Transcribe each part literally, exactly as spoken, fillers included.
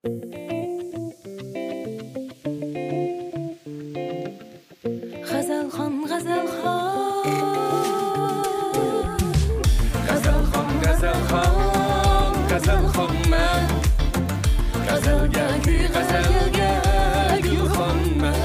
غەزەلخان، غەزەلخان، غەزەلخان، غەزەلخان، غەزەلخانمەن. غەزەلگە كۈي، غەزەلگە گۈلخانمەن.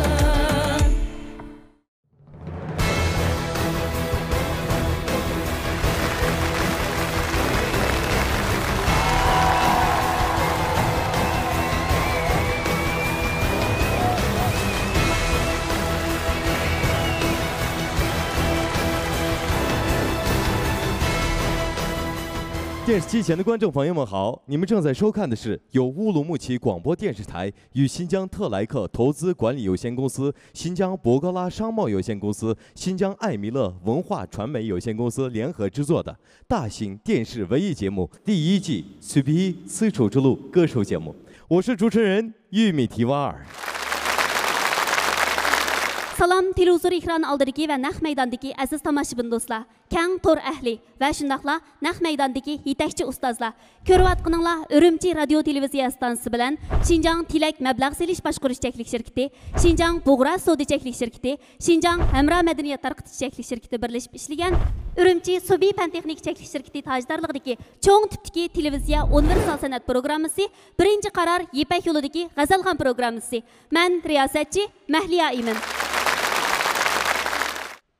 电视机前的观众朋友们好，你们正在收看的是由乌鲁木齐广播电视台与新疆特莱克投资管理有限公司、新疆博格拉商贸有限公司、新疆艾米乐文化传媒有限公司联合制作的大型电视文艺节目第一季《Subi丝绸之路歌手》节目。我是主持人玉米提瓦尔。 سالام، تېلېۋىزور ئېكرانى ئالدىدىكى ۋە نەق مەيداندىكى ئەزىز تاماشىبىن دوستلار، كەڭ تور ئەھلى ۋە شۇنداقلا نەق مەيداندىكى يېتەكچى ئۇستازلار، كۆرۈۋاتقىنىڭلار ئۈرۈمچى رادىيو تېلېۋىزىيە ئىستانسىسى بىلەن شىنجاڭ تىلەك مەبلەغ سېلىش باشقۇرۇش چەكلىك شىركىتى، شىنجاڭ بۇغرا سودا چەكلىك شىركىتى، شىنجاڭ ھەمراھ مەدەنىيەت تارقىتىش چەكلىك شىركىتى بىرلىشىپ ئىشلىگەن ئۈرۈمچى سۇبى پەن تېخنىكا چەكلىك شىركىتى تاجدارلىقىدىكى چوڭ تىپتىكى تېلېۋىزىيە ئۇنىۋېرسال سەنئەت پروگراممىسى بىرىنچى قارار يىپەك يولىدىكى غەزەلخان پروگراممىسى. مەن رىياسەتچى مەھلىيا ئىمىن.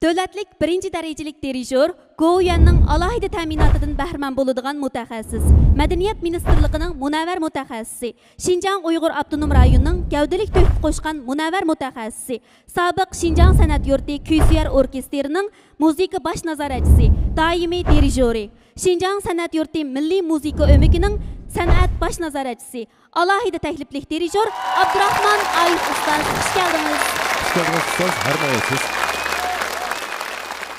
دۆلەتلىك بىرىنچى دەرىجىلىك دىرىژور، گوۋۇيۈەننىڭ ئالاھىدە تەمىناتىدىن بەھرىمەن بولىدىغان مۇتەخەسسىس، مەدەنىيەت مىنىستىرلىقىنىڭ مۇنەۋۋەر مۇتەخەسسىسى، شىنجاڭ ئۇيغۇر ئاپتونوم رايونىنىڭ گەۋدىلىك تۆھپە قوشقان مۇنەۋۋەر مۇتەخەسسىسى، سابىق شىنجاڭ سەنئەت يۇرتى كۈيسۆيەر ئوركېستىرىنىڭ مۇزىكا باش نازارەتچىسى، دائىمىي دىرىژورى، شىنجاڭ سەنئەت يۇرتى مىللىي مۇزىكا ئۆمىكىنىڭ سەنئەت باش نازارەتچىسى، ئالاھىدە تەكلىپلىك دىرىژور ئابدۇراخمان ئايۇپ ئۇستاز، خۇش كەلدىڭىز. خۇش كەلدىڭىز ئۇستاز، ھەر ۋاقىت سىز.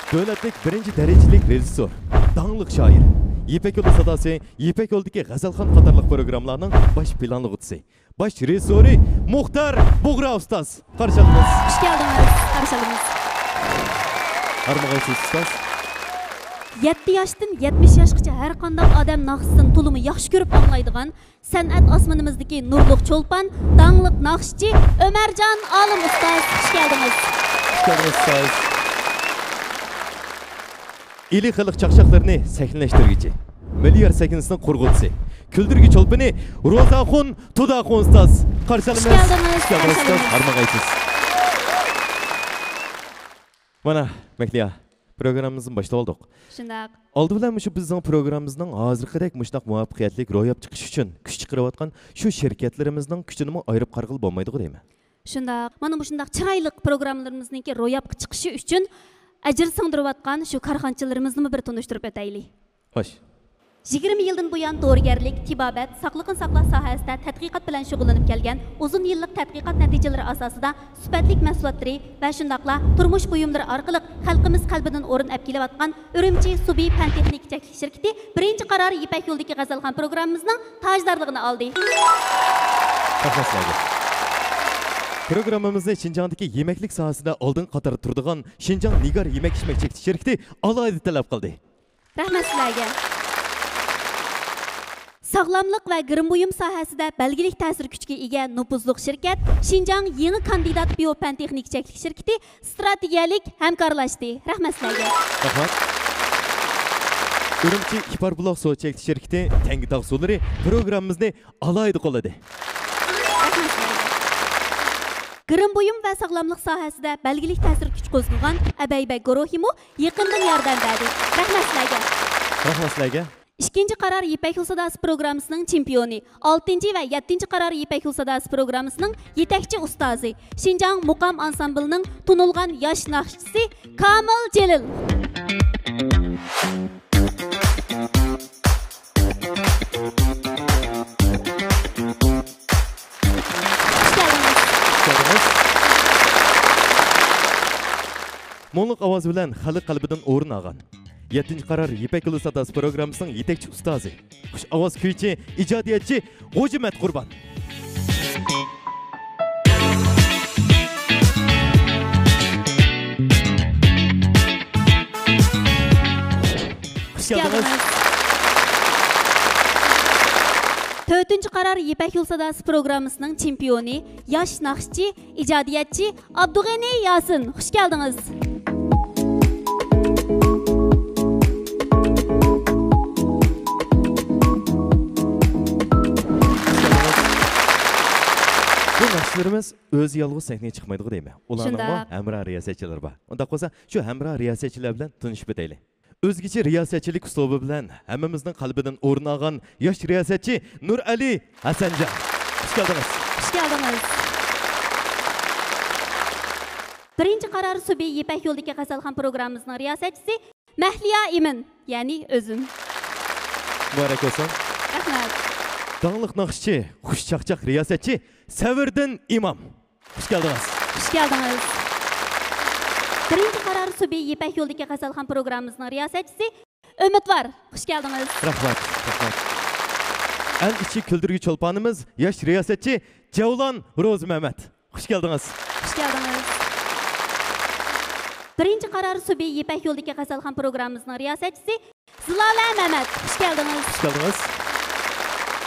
دۆلەتلىك بىرىنچى دەرىجىلىك رېژىسسور، داڭلىق شائىر، يىپەك يولى ساداسى، يىپەك يولىدىكى غەزەلخان قاتارلىق پروگراممىلارنىڭ باش پىلانلىغۇچىسى، باش رېژىسسورى مۇختار بۇغرا ئۇستاز، قارشى ئالىمىز. خۇش كەلدىڭىز، قارشى ئالىمىز. ھەر ۋاقىت سىز ئۇستاز. يەتتە ياشتىن يەتمىش ياشقىچە ھەر قانداق ئادەم ناخشىسىنى تولىمۇ ياخشى كۆرۈپ ئاڭلايدىغان، سەنئەت ئاسمىنىمىزدىكى نۇرلۇق چولپان، داڭلىق ناخشىچى ئۆمەرجان ئالىم ئۇستاز، خۇش كەلدىڭىز. خۇش كەلدىڭىز ئۇستاز. ئىلى خەلق چاقچاقلىرىنى سەھنىلەشتۈرگۈچى، مىليار سەھنىسىنىڭ قۇرغۇچىسى، كۈلدۈرگۈ چولپىنى روزاخۇن تۇداخۇن ئۇستاز، قارشى ئالىمىز. خۇش كەلدىڭىز. خۇش كەلدىڭىز ئۇستاز، ھەر ۋاقىت سىز. مانا، مەھلىيا، پروگراممىمىزنى باشلاۋالدۇق. شۇنداق. ئالدى بىلەن مۇشۇ بىزنىڭ پروگراممىمىزنىڭ ھازىرقىدەك مۇشۇنداق مۇۋەپپەقىيەتلىك روياپقا چىقىشى ئۈچۈن كۈچ چىقىرىۋاتقان شۇ شىركەتلىرىمىزنىڭ كۈچىنىمۇ ئايرىپ قارىغىلى بولمايدىغۇ دەيمەن. شۇنداق. مانا مۇشۇنداق چىرايلىق پروگراممىلىرىمىزنىڭكى روياپقا چىقىشى ئۈچۈن ئەجىر سىڭدۈرۈۋاتقان شۇ كارخانىچىلىرىمىزنىمۇ بىر تونۇشتۇرۇپ ئۆتەيلى. خوش. يىگىرمە يىلدىن بۇيان دورىگەرلىك، تېبابەت، ساقلىقنى ساقلاش ساھەسىدە تەتقىقات بىلەن شۇغۇللىنىپ كەلگەن، ئۇزۇن يىللىق تەتقىقات نەتىجىلىرى ئاساسىدا سۈپەتلىك مەھسۇلاتلىرى ۋە شۇنداقلا تۇرمۇش بۇيۇملىرى ئارقىلىق خەلقىمىز قەلبىدىن ئورۇن ئەپ كېلىۋاتقان ئۈرۈمچى سۇبى پەن تېخنىكا چەكلىك شىركىتى بىرىنچى قارار يىپەك يولىدىكى غەزەلخان پروگراممىمىزنىڭ تاجدارلىقىنى ئالدى. رەھمەت سىلەرگە. پروگراممىمىزنى شىنجاڭدىكى يېمەكلىك ساھەسىدە ئالدىنقى قاتاردا تۇرىدىغان شىنجاڭ نىگار يېمەك ئىچمەك چەكلىك شىركىتى ئالاھىدە تەلەپ قىلدى. رەھمەت سىلەرگە. ساغلاملىق ۋە گىرىم بۇيۇم ساھەسىدە بەلگىلىك تەسىر كۈچىگە ئىگە نوپۇزلۇق شىركەت، شىنجاڭ يېڭى كاندىدات بىيو پەن تېخنىكا چەكلىك شىركىتى ستراتېگىيەلىك ھەمكارلاشتى. رەھمەت سىلەرگە. رەھمەت. ئۈرۈمچى ئىپار بۇلاق سۇ چەكلىك شىركىتى تەڭگە تاغ سۇلىرى پروگراممىمىزنى ئالاھىدە قوللىدى. رەھمەت سىلەرگە. گىرىم بۇيۇم ۋە ساغلاملىق ساھەسىدە بەلگىلىك تەسىر كۈچ قوزغىغان ئەبەيبەگ گۇرۇھىمۇ يېقىندىن ياردەم بەردى. رەھمەت سىلەرگە. رەھمەت سىلەرگە. ئىككىنچى قارار يىپەك يولى ساداسى پروگراممىسىنىڭ چېمپىيونى، ئالتىنچى ۋە يەتتىنچى قارار يىپەك يولى ساداسى پروگراممىسىنىڭ يېتەكچى ئۇستازى، شىنجاڭ مۇقام ئانسامبىلىنىڭ تونۇلغان ياش ناخشىچىسى كامىل جېلىل. خۇش كەلدىڭىز. خۇش كەلدىڭىز. مۇڭلۇق ئاۋازى بىلەن خەلق قەلبىدىن ئورۇن ئالغان، يەتتىنچى قارار يىپەك يولى ساداسى پروگراممىسىنىڭ يېتەكچى ئۇستازى، خۇش ئاۋاز كۈيچى، ئىجادىيەتچى غوجىمەت قۇربان. خۇش كەلدىڭىز. تۆت تۆتىنچى قارار يىپەك يولى ساداسى پروگراممىسىنىڭ چېمپىيونى، ياش ناخشىچى، ئىجادىيەتچى ئابدۇغېنى ياسىن. خۇش كەلدىڭىز. بۇ ناخشىلىرىمىز ئۆزى يالغۇز سەھنىگە چىقمايدىغۇ دەيمەن. ئۇلارنىڭمۇ شۇنداق. ھەمراھ رىياسەتچىلىرى بار. ئۇنداق بولسا، شۇ ھەمراھ رىياسەتچىلەر بىلەن تونۇشۇپ ئۆتەيلى. ئۆزگىچە رىياسەتچىلىك ئۇسلۇبى بىلەن ھەممىمىزنىڭ قەلبىدىن ئورۇن ئالغان ياش رىياسەتچى نۇرئەلى ھەسەنجان. خۇش كەلدىڭىز. خۇش كەلدىڭىز. بىرىنچى قارار سۇبى يىپەك يولىدىكى غەزەلخان پروگراممىمىزنىڭ رىياسەتچىسى مەھلىيا ئىمىن، يەنى ئۆزۈم. مۇبارەك بولسۇن. رەھمەت. داڭلىق ناخشىچى، خۇش چاقچاق رىياسەتچى سەۋرىدىن ئىمام. خۇش كەلدىڭىز. خۇش كەلدىڭىز. بىرىنچى قارار سۇبى يىپەك يولىدىكى غەزەلخان پروگراممىمىزنىڭ رىياسەتچىسى ئۈمىدۋار. خۇش كەلدىڭىز. رەھمەت، رەھمەت. ئەل ئىچى كۈلدۈرگۈ چولپانىمىز، ياش رىياسەتچى جەۋلان روزىمەمەت. خۇش كەلدىڭىز. خۇش كەلدىڭىز. بىرىنچى قارار سۇبى يىپەك يولىدىكى غەزەلخان پروگراممىمىزنىڭ رىياسەتچىسى زىلالە مەمەت. خۇش كەلدىڭىز. خۇش كەلدىڭىز.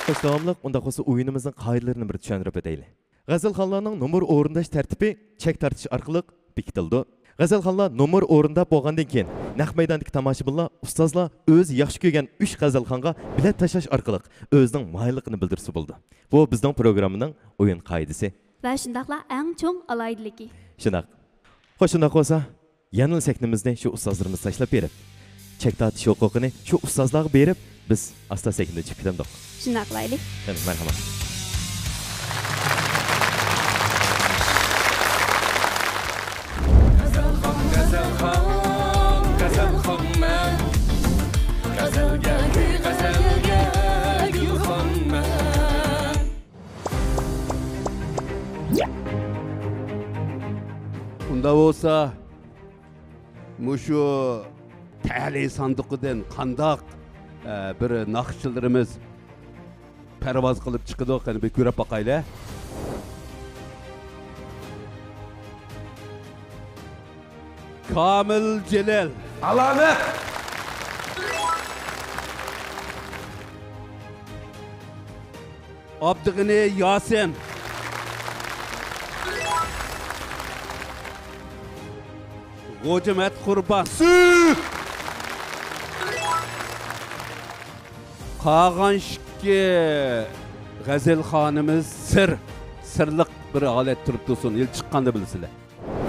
خوش، داۋاملىق ئۇنداق بولسا ئويۇنىمىزنىڭ قائىدىلىرىنى بىر چۈشەندۈرۈپ ئۆتەيلى. غەزەلخانلارنىڭ نومۇر ئورۇنداش تەرتىپى چەك تارتىش ئارقىلىق بېكىتىلىدۇ. غەزەلخانلار نومۇر ئورۇنداپ بولغاندىن كېيىن، نەق مەيداندىكى تاماشىبىنلار ئۇستازلار ئۆزى ياخشى كۆرگەن ئۈچ غەزەلخانغا بېلەت تاشلاش ئارقىلىق ئۆزىنىڭ ماھىرلىقىنى بىلدۈرسە بولىدۇ. بۇ بىزنىڭ پروگراممىنىڭ ئويۇن قائىدىسى. ۋە شۇنداقلا ئەڭ چوڭ ئالاھىدىلىكى. شۇنداق. خوش، شۇنداق بولسا، يەنىلا سەھنىمىزنى شۇ ئۇستازلىرىمىز تاشلاپ بېرىپ، چەك تارتىش ھوقۇقىنى شۇ ئۇستازلارغا بېرىپ، بىز ئاستا سەھنىدىن چىقىپ كېتەمدۇق. شۇنداق قىلايلى. قېنى، مەرھەمەت. غەزەلخان، غەزەلخان، غەزەلخانمەن. غەزەلگە، غەزەلگە گۈلخانمەن. ئۇنداق بولسا، مۇشۇ تەلەي ساندۇقىدىن قانداق، ئە، بىر ناخشىچىلىرىمىز پەرۋاز قىلىپ چىقىدۇ، قېنى بىر كۆرۈپ باقايلى. كامىل جېلىل. ئالامەت! ئابدۇغېنى ياسىن. غوجىمەت قۇربان. سۈت! قالغان ئىككى غەزەلخانىمىز سىر، سىرلىق بىر ھالەتتە تۇرۇپ تۇرسۇن، ھېلى چىققاندا بىلىسىلەر.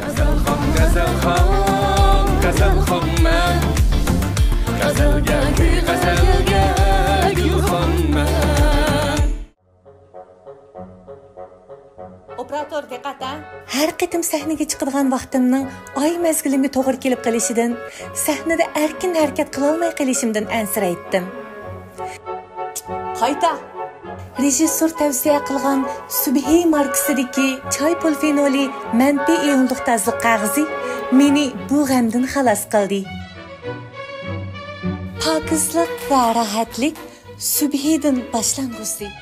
غەزەلخان، غەزەلخان، غەزەلخانمەن. غەزەلگە، غەزەلگە گۈلخانمەن. ئوپېراتور، دىققەت ھە! ھەر قېتىم سەھنىگە چىقىدىغان ۋاقتىمنىڭ ئاي مەزگىلىمگە توغرا كېلىپ قېلىشىدىن، سەھنىدە ئەركىن ھەرىكەت قىلالماي قېلىشىمدىن ئەنسىرەيتتىم. قايتا! رېژىسسور تەۋسىيە قىلغان سۈبھى ماركىسىدىكى چاي پولفېنولى مەنپىي ئىيۇنلۇق تازىلىق قەغىزى مېنى بۇ غەمدىن خالاس قىلدى. پاكىزلىق ۋە راھەتلىك سۈبھىدىن باشلانغۇسى.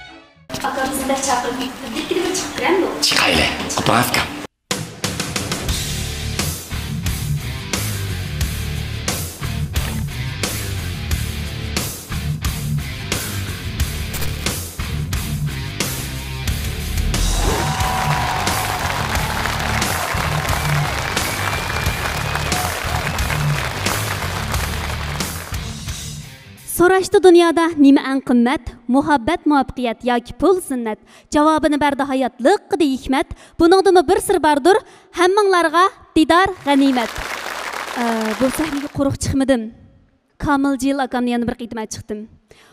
ئاكام سىزنى بەك چاقىرىپ كېتىپتۇ. بىر كىرىپ چىقىپ كىرەمدۇ؟ چىقايلى. ئوبدان ئاكام. سوراشتا دۇنيادا نېمە ئەڭ قىممەت؟ مۇھەببەت، مۇۋەپپەقىيەت ياكى پۇل زىننەت؟ جاۋابىنى بەردى ھاياتلىققا دېگەن ھېكمەت. بۇنىڭدىمۇ بىر سىر باردۇر، ھەممىڭلارغا دىدار غەنىيمەت. ئە، بۇ سەھنىگە قۇرۇق چىقمىدىم. كامىل جېلىل ئاكامنى يەنە بىر قېتىم چىقتىم.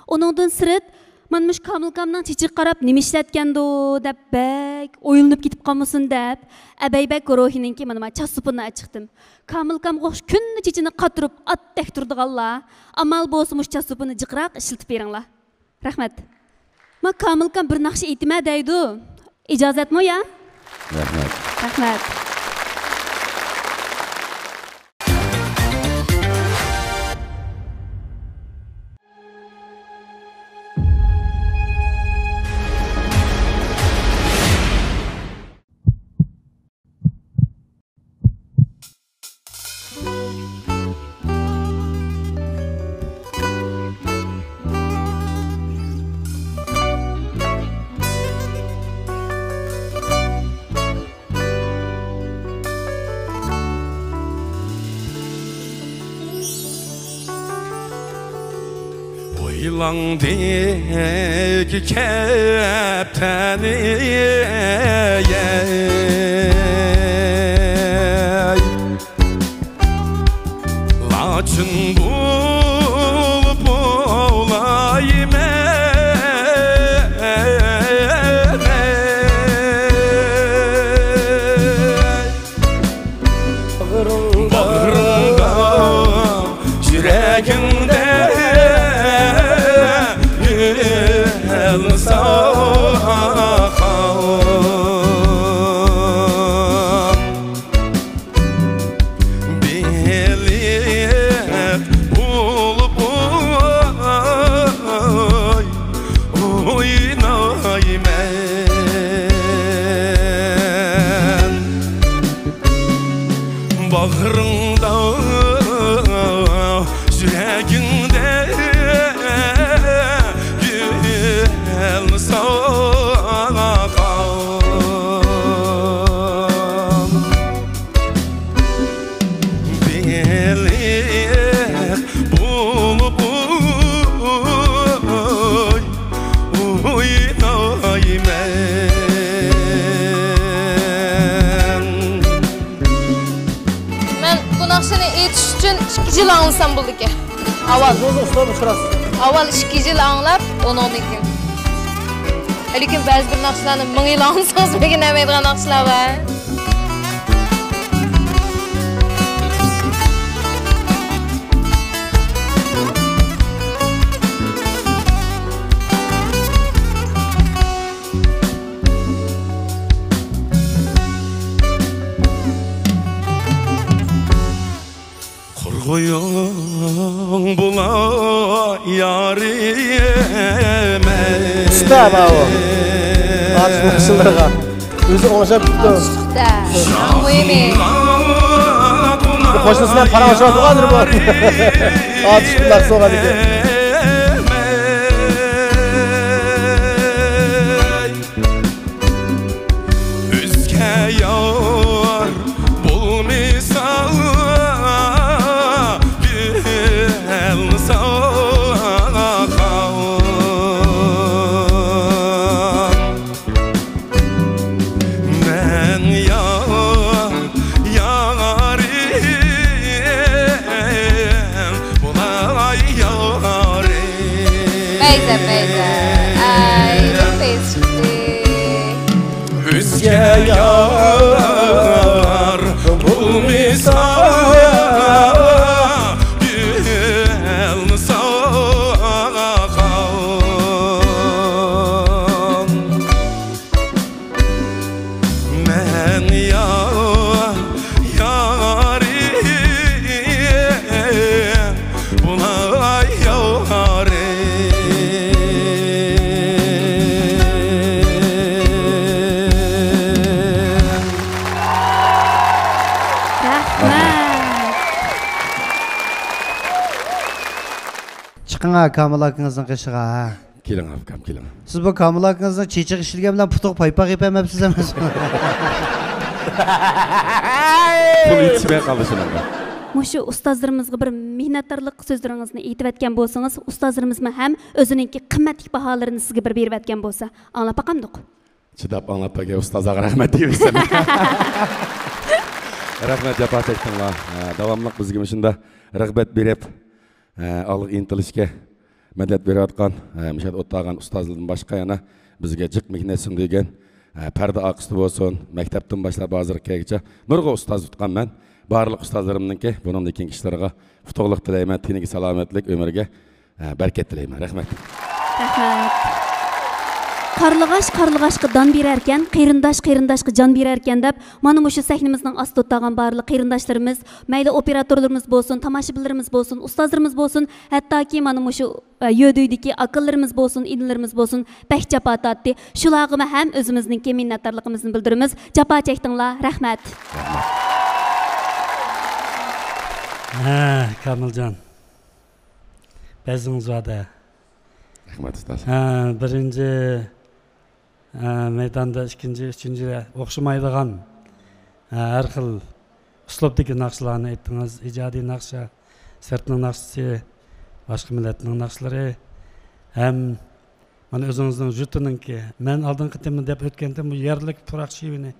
ئۇنىڭدىن سىرت، مانا مۇشۇ كامىلكامنىڭ چېچىگە قاراپ نېمە ئىشلەتكەندۇ دەپ بەك ئويلىنىپ كېتىپ قالمىسۇن دەپ، ئەبەي بەگ گۇرۇھىنىڭكى مانا ما چاس سوپۇنىنى ئەچىقتىم. كامىلكام ئوخشاش كۈندە چېچىنى قاتۇرۇپ ئاتتەك تۇرىدىغانلار، ئامال بولسا مۇشۇ چاس سوپۇنى جىقراق ئىشلىتىپ بېرىڭلار. رەھمەت. ما كامىلكام بىر ناخشا ئېيتىمەن دەيدۇ. ئىجازەتمۇ يا؟ رەھمەت. رەھمەت. لاڭدەك كەپتەرنى لاچىن بولۇپ ئوۋلايمەن. باغرىڭدا، يۈرىكىڭدە گۈل ساقال. بېلىق بولۇپ ئوي-، ئوينايمەن. باغرىڭدا، يۈرىكىڭدە گۈل ساقال. بېلىق بولۇپ ئوي-، ئوينايمەن. مەن بۇ ناخشىنى ئېيتىش ئۈچۈن ئىككى يىل ئاڭلىسام بولىدىكەن. ئاۋۋال. ئۇزۇن ئۇسلۇب ئۇچراتسىز. ئاۋۋال ئىككى يىل ئاڭلاپ، ئۇنىڭدىن كېيىن. لېكىن بەزى بىر ناخشىلارنى مىڭ يىل ئاڭلىسىڭىز بىلگىنەمەيدىغان ناخشىلار بار. قۇرغۇيۇڭ بۇلا يارىمەن. ئۇستا ماۋۇ. ئاتۇش ناخشىلىرىغا. ئۆزى ئوڭشاپ كېتىپتۇ. ئاتۇشلۇقتا. ئەڭ مۇھىمى. بۇ قوشنىسى بىلەن پاراڭلىشىۋاتىدۇ ھازىر بۇ. ئاتۇشلۇق ناخشا بولغان ئىكەن. ئۆزگە يار بولمىسا، گۈل ساقال. مەن يا-، يارىم بولاي يارىم. مەيزە، مەيزە. ئاي، بىر پەيز چىقتى. ئۆزگە يار بولمىسا، گۈل ساقال. مەن يا-، يارىم بولاي يارىم. رەھمەت. چىقىڭا كامىل ئاكىڭىزنىڭ قېشىغا، ھە. كېلىڭ، ئاكام، كېلىڭ. سىز بۇ كامىل ئاكىڭىزنىڭ چېچىغا ئىشلىگەن بىلەن پۇتىغا پايپاق يېپەلمەپسىز ئەمەسمۇ؟ پۇل يېتىشمەي قالدى شۇنىڭغا. مۇشۇ ئۇستازلىرىمىزغا بىر مىننەتدارلىق سۆزلىرىڭىزنى ئېيتىۋەتكەن بولسىڭىز، ئۇستازلىرىمىزمۇ ھەم ئۆزىنىڭكى قىممەتلىك باھالىرىنى سىزگە بىر بېرىۋەتكەن بولسا، ئاڭلاپ باقامدۇق؟ چىداپ ئاڭلاپ بەرگەن ئۇستازلارغا رەھمەت دەيمىز. رەھمەت، جاپا چەكتىڭلار. ھە، داۋاملىق بىزگە مۇشۇنداق رىغبەت بېرىپ، ئە، ئالغا ئىنتىلىشكە مەدەت بېرىۋاتقان، ئە، مۇشۇ يەردە ئولتۇرغان ئۇستازلاردىن باشقا يەنە بىزگە جىق مېھنەت سىڭدۈرگەن، ئە، پەردە ئارقىسىدا بولسۇن، مەكتەپتىن باشلاپ ھازىرغا كەلگۈچە نۇرغۇن ئۇستاز تۇتقان مەن. بارلىق ئۇستازلىرىمنىڭكى بۇنىڭدىن كېيىنكى ئىشلىرىغا ئۇتۇقلۇق تىلەيمەن، تېنىگە سالامەتلىك، ئۆمرىگە، ئە، بەرىكەت تىلەيمەن. رەھمەت. رەھمەت. قارلىغاچ قارلىغاچقا دان بېرەركەن، قېرىنداش قېرىنداشقا جان بېرەركەن دەپ، مانا مۇشۇ سەھنىمىزنىڭ ئاستىدا ئولتۇرغان بارلىق قېرىنداشلىرىمىز، مەيلى ئوپېراتورلىرىمىز بولسۇن، تاماشىبىنلىرىمىز بولسۇن، ئۇستازلىرىمىز بولسۇن، ھەتتاكى مانا مۇشۇ، ئە، يۆدۈيدىكى ئاكىلىرىمىز بولسۇن، ئىنىلىرىمىز بولسۇن، بەك جاپا تارتتى. شۇلارغىمۇ ھەم ئۆزىمىزنىڭكى مىننەتدارلىقىمىزنى بىلدۈرىمىز. جاپا چەكتىڭلار، رەھمەت. ھە، كامىلجان. بەزىڭىز بار-دە. رەھمەت، ئۇستاز. ھە، بىرىنچى، ھە، مەيداندا ئىككىنچى، ئۈچىنچى ئوخشىمايدىغان، ھە، ھەر خىل ئۇسلۇبتىكى ناخشىلارنى ئېيتتىڭىز. ئىجادىي ناخشا، سىرتنىڭ ناخشىسى، باشقا مىللەتنىڭ ناخشىلىرى. ھەم مانا ئۆزىڭىزنىڭ يۇرتىنىڭكى، مەن ئالدىنقى قېتىم دەپ ئۆتكەنتىم، بۇ يەرلىك پۇراق شېۋىنى،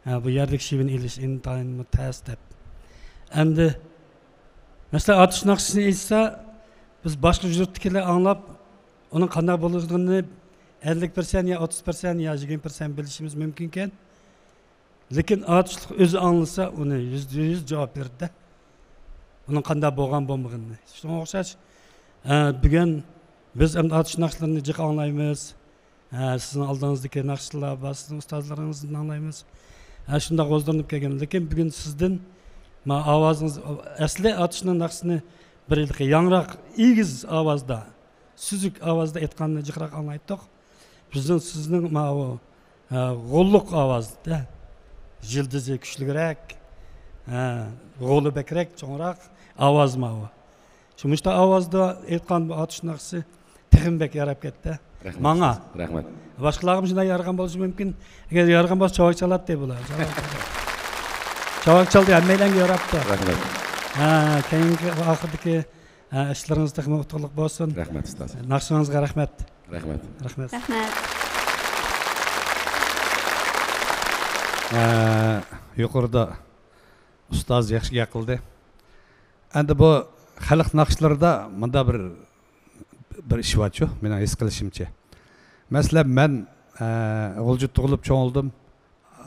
ھە، بۇ يەرلىك شېۋىنى ئېلىش ئىنتايىنمۇ تەس دەپ. ئەمدى مەسىلەن، ئاتۇش ناخشىسىنى ئېيتسا، بىز باشقا يۇرتتىكىلەر ئاڭلاپ، ئۇنىڭ قانداق بولىدىغىنىنى ئەللىك پىرسەنت يا ئوتتۇز پىرسەنت يا يىگىرمە پىرسەنت بىلىشىمىز مۇمكىنكەن. لېكىن ئاتۇشلۇق ئۆزى ئاڭلىسا، ئۇنى يۈزدە يۈز جاۋاب بېرىدۇ. ئۇنىڭ قانداق بولغان بولمىغىنىنى. شۇنىڭغا ئوخشاش، ئە، بۈگۈن بىز ئەمدى ئاتۇش ناخشىلىرىنى جىق ئاڭلايمىز. ئە، سىزنىڭ ئالدىڭىزدىكى ناخشىلار بار، سىزنىڭ ئۇستازلىرىڭىزدىن ئاڭلايمىز. ئە، شۇنداق ھۇزۇرلىنىپ كەلگەن. لېكىن بۈگۈن سىزدىن، ما، ئاۋازىڭىز، ئەسلى ئاتۇشنىڭ ناخشىسىنى بىر ياڭراق، ئېگىز ئاۋازدا، سۈزۈك ئاۋازدا ئېيتقاننى جىقراق ئاڭلايتتۇق. بىزنىڭ سىزنىڭ ماۋۇ، ھە، غوللۇق ئاۋازدا، يىلتىزى كۈچلۈكرەك، ھە، غولى بەكرەك، چوڭراق ئاۋاز ماۋۇ. شۇ مۇشتا ئاۋازدا ئېيتقان بۇ ئاتۇش ناخشىسى تېخىمۇ بەك ياراپ كەتتى. رەھمەت. ماڭا. رەھمەت. باشقىلارغىمۇ شۇنداق يارىغان بولۇشى مۇمكىن. ئەگەر يارىغان بولسا، چاۋاك چالاتتى بۇلار. چاۋاك چالدى، ھەممەيلەنگە ياراپتۇ. رەھمەت. ھە، كېيىنكى ئاخىرىدىكى، ھە، ئىشلىرىڭىز تېخىمۇ ئۇتۇقلۇق بولسۇن. رەھمەت، ئۇستاز. ناخشىڭىزغا رەھمەت. رەھمەت. رەھمەت. رەھمەت. ئە، يۇقىرىدا ئۇستاز ياخشى گەپ قىلدى. ئەمدى بۇ خەلق ناخشىلىرىدا مۇنداق بىر، بىر ئىش بارچۇ، مېنىڭ ھېس قىلىشىمچە. مەسىلەن، مەن، ئە، غۇلجىدا تۇغۇلۇپ چوڭ بولدۇم.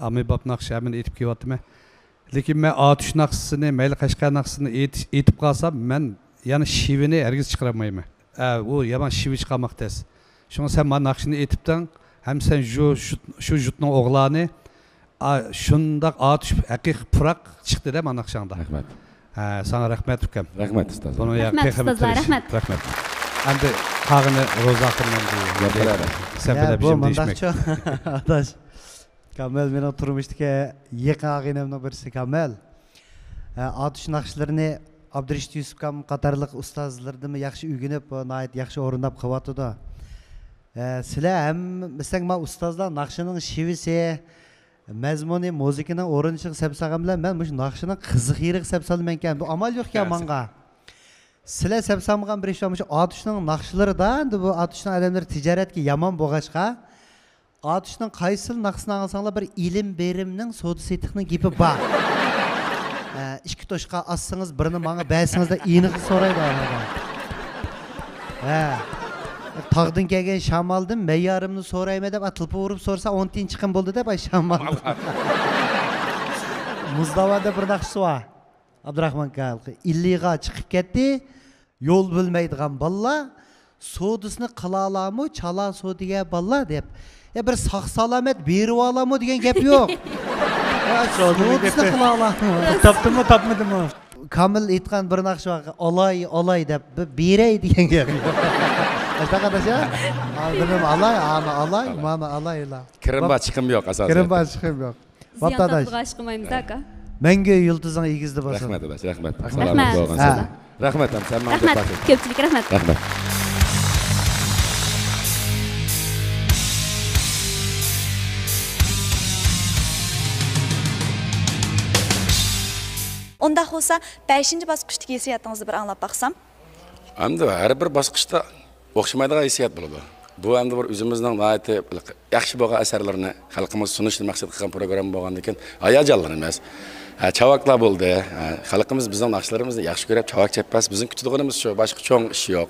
ئاممىباب ناخشا ھەممىنى ئېيتىپ كېلىۋاتىمەن. لېكىن مەن ئاتۇش ناخشىسىنى، مەيلى قەشقەر ناخشىسىنى ئېيتىش، ئېيتىپ قالسام، مەن يەنە شېۋىنى ھەرگىز چىقىرالمايمەن. ئە، ئۇ يامان شېۋە چىقارماق تەس. شۇڭا سەن مانا ناخشىنى ئېيتىپتىڭ، ھەم سەن شۇ، شۇ، شۇ يۇرتنىڭ ئوغلانى، ئا، شۇنداق ئاتۇش ھەقىقىي پۇراق چىقتى-دە مانا ناخشاڭدا. رەھمەت. ھە، ساڭا رەھمەت، ئۇكام. رەھمەت، ئۇستاز. بۇنى يا رەھمەت، تېخىمۇ ئۇستازلار، تىرىش. رەھمەت. رەھمەت. ئەمدى قالغىنى روزا ئاخۇنۇم ئەمدى. يا، بىلەر. سەن يا، بىلەر بۇ بىر يېمەك. مۇنداقچۇ، ئاداش. كامىل مېنىڭ تۇرمۇشتىكى يېقىن ئاغىنەمنىڭ بىرسى، كامىل. ھە، ئاتۇش ناخشىلىرىنى ئابدۇرېشىت يۈسۈپكام قاتارلىق ئۇستازلىرىدىنمۇ ياخشى ئۆگىنىپ، ناھايىتى ياخشى ئورۇنداپ قىلىۋاتىدۇ. ھە، سىلەر ھەممىسەڭ ما ئۇستازلار ناخشىنىڭ شېۋىسى، مەزمۇنى، مۇزىكىنىڭ ئورۇنلىشىشىغا سەپ سالغان بىلەن مەن مۇشۇ ناخشىنىڭ قىزىق يېرىگە سەپ سالىمەنكەن. بۇ ئامال يوقكەن ماڭا. سىلەر سەپ سالمىغان بىر ئىش بار، مۇشۇ ئاتۇشنىڭ ناخشىلىرىدا، ئەمدى بۇ ئاتۇشنىڭ ئادەملىرى تىجارەتكە يامان بولغاچقا، ئاتۇشنىڭ قايسىلا ناخشىسىنى ئاڭلىساڭلار بىر ئېلىم بېرىمنىڭ سودا سېتىقنىڭ گېپى بار. ھە، ئىككى توشقا ئاسسىڭىز، بىرىنى ماڭا بەرسىڭىز دەپ ئېنىقلا سورايدۇ ئانىڭدىن. ھە. تاغدىن كەلگەن شامالدىن مەييارىمنى سورايمەن دەپ، تېلېفون ئۇرۇپ سورىسا، ئون تىيىن چىقىم بولدى دەپ، ئاي شامال. مۇزداۋاندا بىر ناخشىسى بار. ئابدۇراخمان كاكا، ئىلىغا چىقىپ كەتتى. يول بىلمەيدىغان بالىلار، سودىسىنى قىلالارمۇ، چالا سودىگەر بالىلار دەپ. يا بىر ساق سالامەت بېرىۋالارمۇ دېگەن گەپ يوق. يا سودىسىنى قىلالارمۇ. تاپتىمۇ، تاپمىدىمۇ؟ كامىل ئېيتقان بىر ناخشا بار، ئالاي، ئالاي دەپ، بىر بېرەي دېگەن گەپ. ئاشۇنداق ئاداش، ھە؟ ئالدىنىم ئالاي، ئانا ئالاي، مانا ئالايلا. كىرىم بار، چىقىم يوق ئاساسەن. كىرىم بار، چىقىم يوق. زىيان بوپتۇ ئاداش. تارتىدىغان ئىشقا قىلمايمىز ئاكا. مەڭگۈ يۇلتۇزىڭ ئېگىزدە بولسۇن. رەھمەت ئاداش، رەھمەت. رەھمەت. سالامەت بولغىن سىز. ھە. رەھمەت ھەم سەن ماڭا رەھمەت، دەپ بەردىڭ. كۆپچىلىك رەھمەت. رەھمەت. ئۇنداق بولسا، بەشىنچى باسقۇچتىكى ھېسسىياتىڭىزنى بىر ئاڭلاپ باقسام. ئەمدى ھەر بىر باسقۇچتا ئوخشىمايدىغان ھېسسىيات بولىدۇ. بۇ ئەمدى بىر ئۆزىمىزنىڭ ناھايىتى ياخشى بولغان ئەسەرلىرىنى خەلقىمىزگە سۇنۇشنى مەقسەت قىلغان پروگرامما بولغاندىكىن ھاياجانلىنىمىز. ھە، چاۋاكلار بولدى. ھە، خەلقىمىز بىزنىڭ ناخشىلىرىمىزنى ياخشى كۆرۈپ، چاۋاك چەپ بەرسە، بىزنىڭ كۈتىدىغىنىمىز شۇ، باشقا چوڭ ئىش يوق.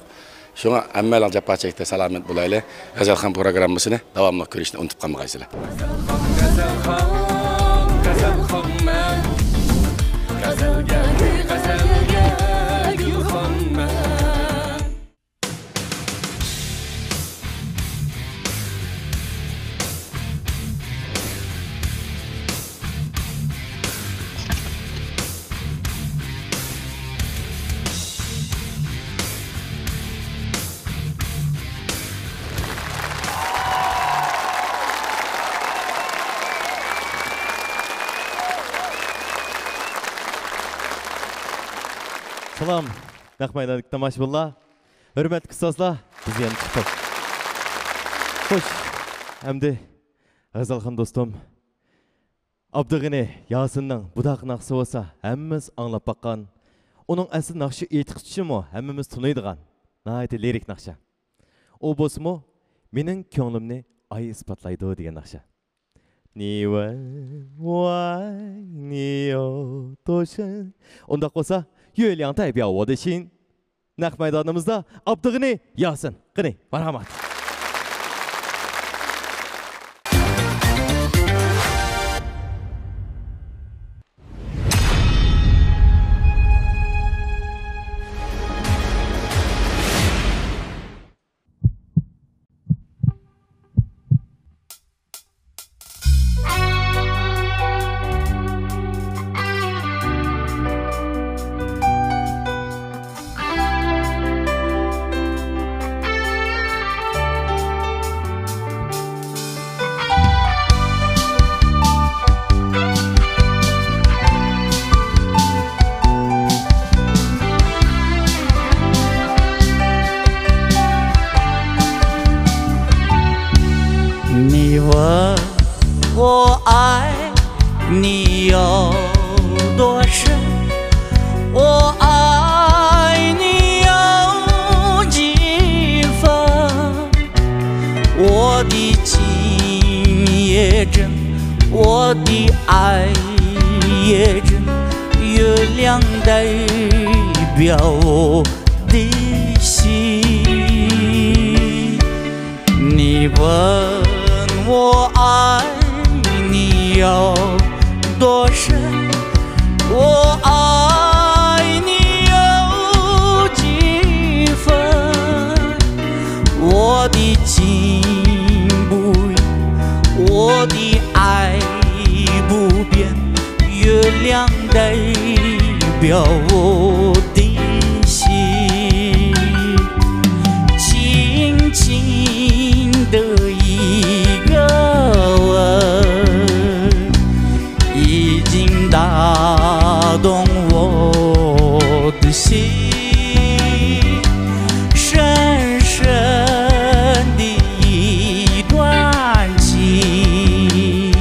شۇڭا ھەممەيلەن جاپا چەكتى، سالامەت بولايلى. غەزەلخان پروگراممىسىنى داۋاملىق كۆرۈشنى ئۇنتۇپ قالمىغايسىلەر. غەزەلخان، غەزەلخانمەن. غەزەلگە، غەزەلگە گۈلخانمەن. سالام، نەق مەيداندىكى تاماشىبىنلار. ھۆرمەتلىك ئۇستازلار، بىز يەنە چىقتۇق. خوش، ئەمدى غەزەلخان دوستۇم، ئابدۇغېنى ياسىننىڭ بۇداق ناخشىسى بولسا ھەممىمىز ئاڭلاپ باققان. ئۇنىڭ ئەسلى ناخشا ئېيتقۇچىمۇ ھەممىمىز تونۇيدىغان ناھايىتى لىرىك ناخشا. ئۇ بولسىمۇ مېنىڭ كۆڭلۈمنى ئاي ئىسپاتلايدۇ دېگەن ناخشا. 你问我爱你有多深. ئۇنداق بولسا، 月亮代表我的心. نەق مەيدانىمىزدا ئابدۇغېنى ياسىن. قېنى، مەرھەمەت. 你问我爱你有多深，我爱你有几分？我的情也真，我的爱也真，月亮代表我的心。你问我爱你有多深，我爱你有几分？我的情不移，我的爱不变，月亮代表我的心。轻轻的一个吻， 已经打动我的心，深深的一段情，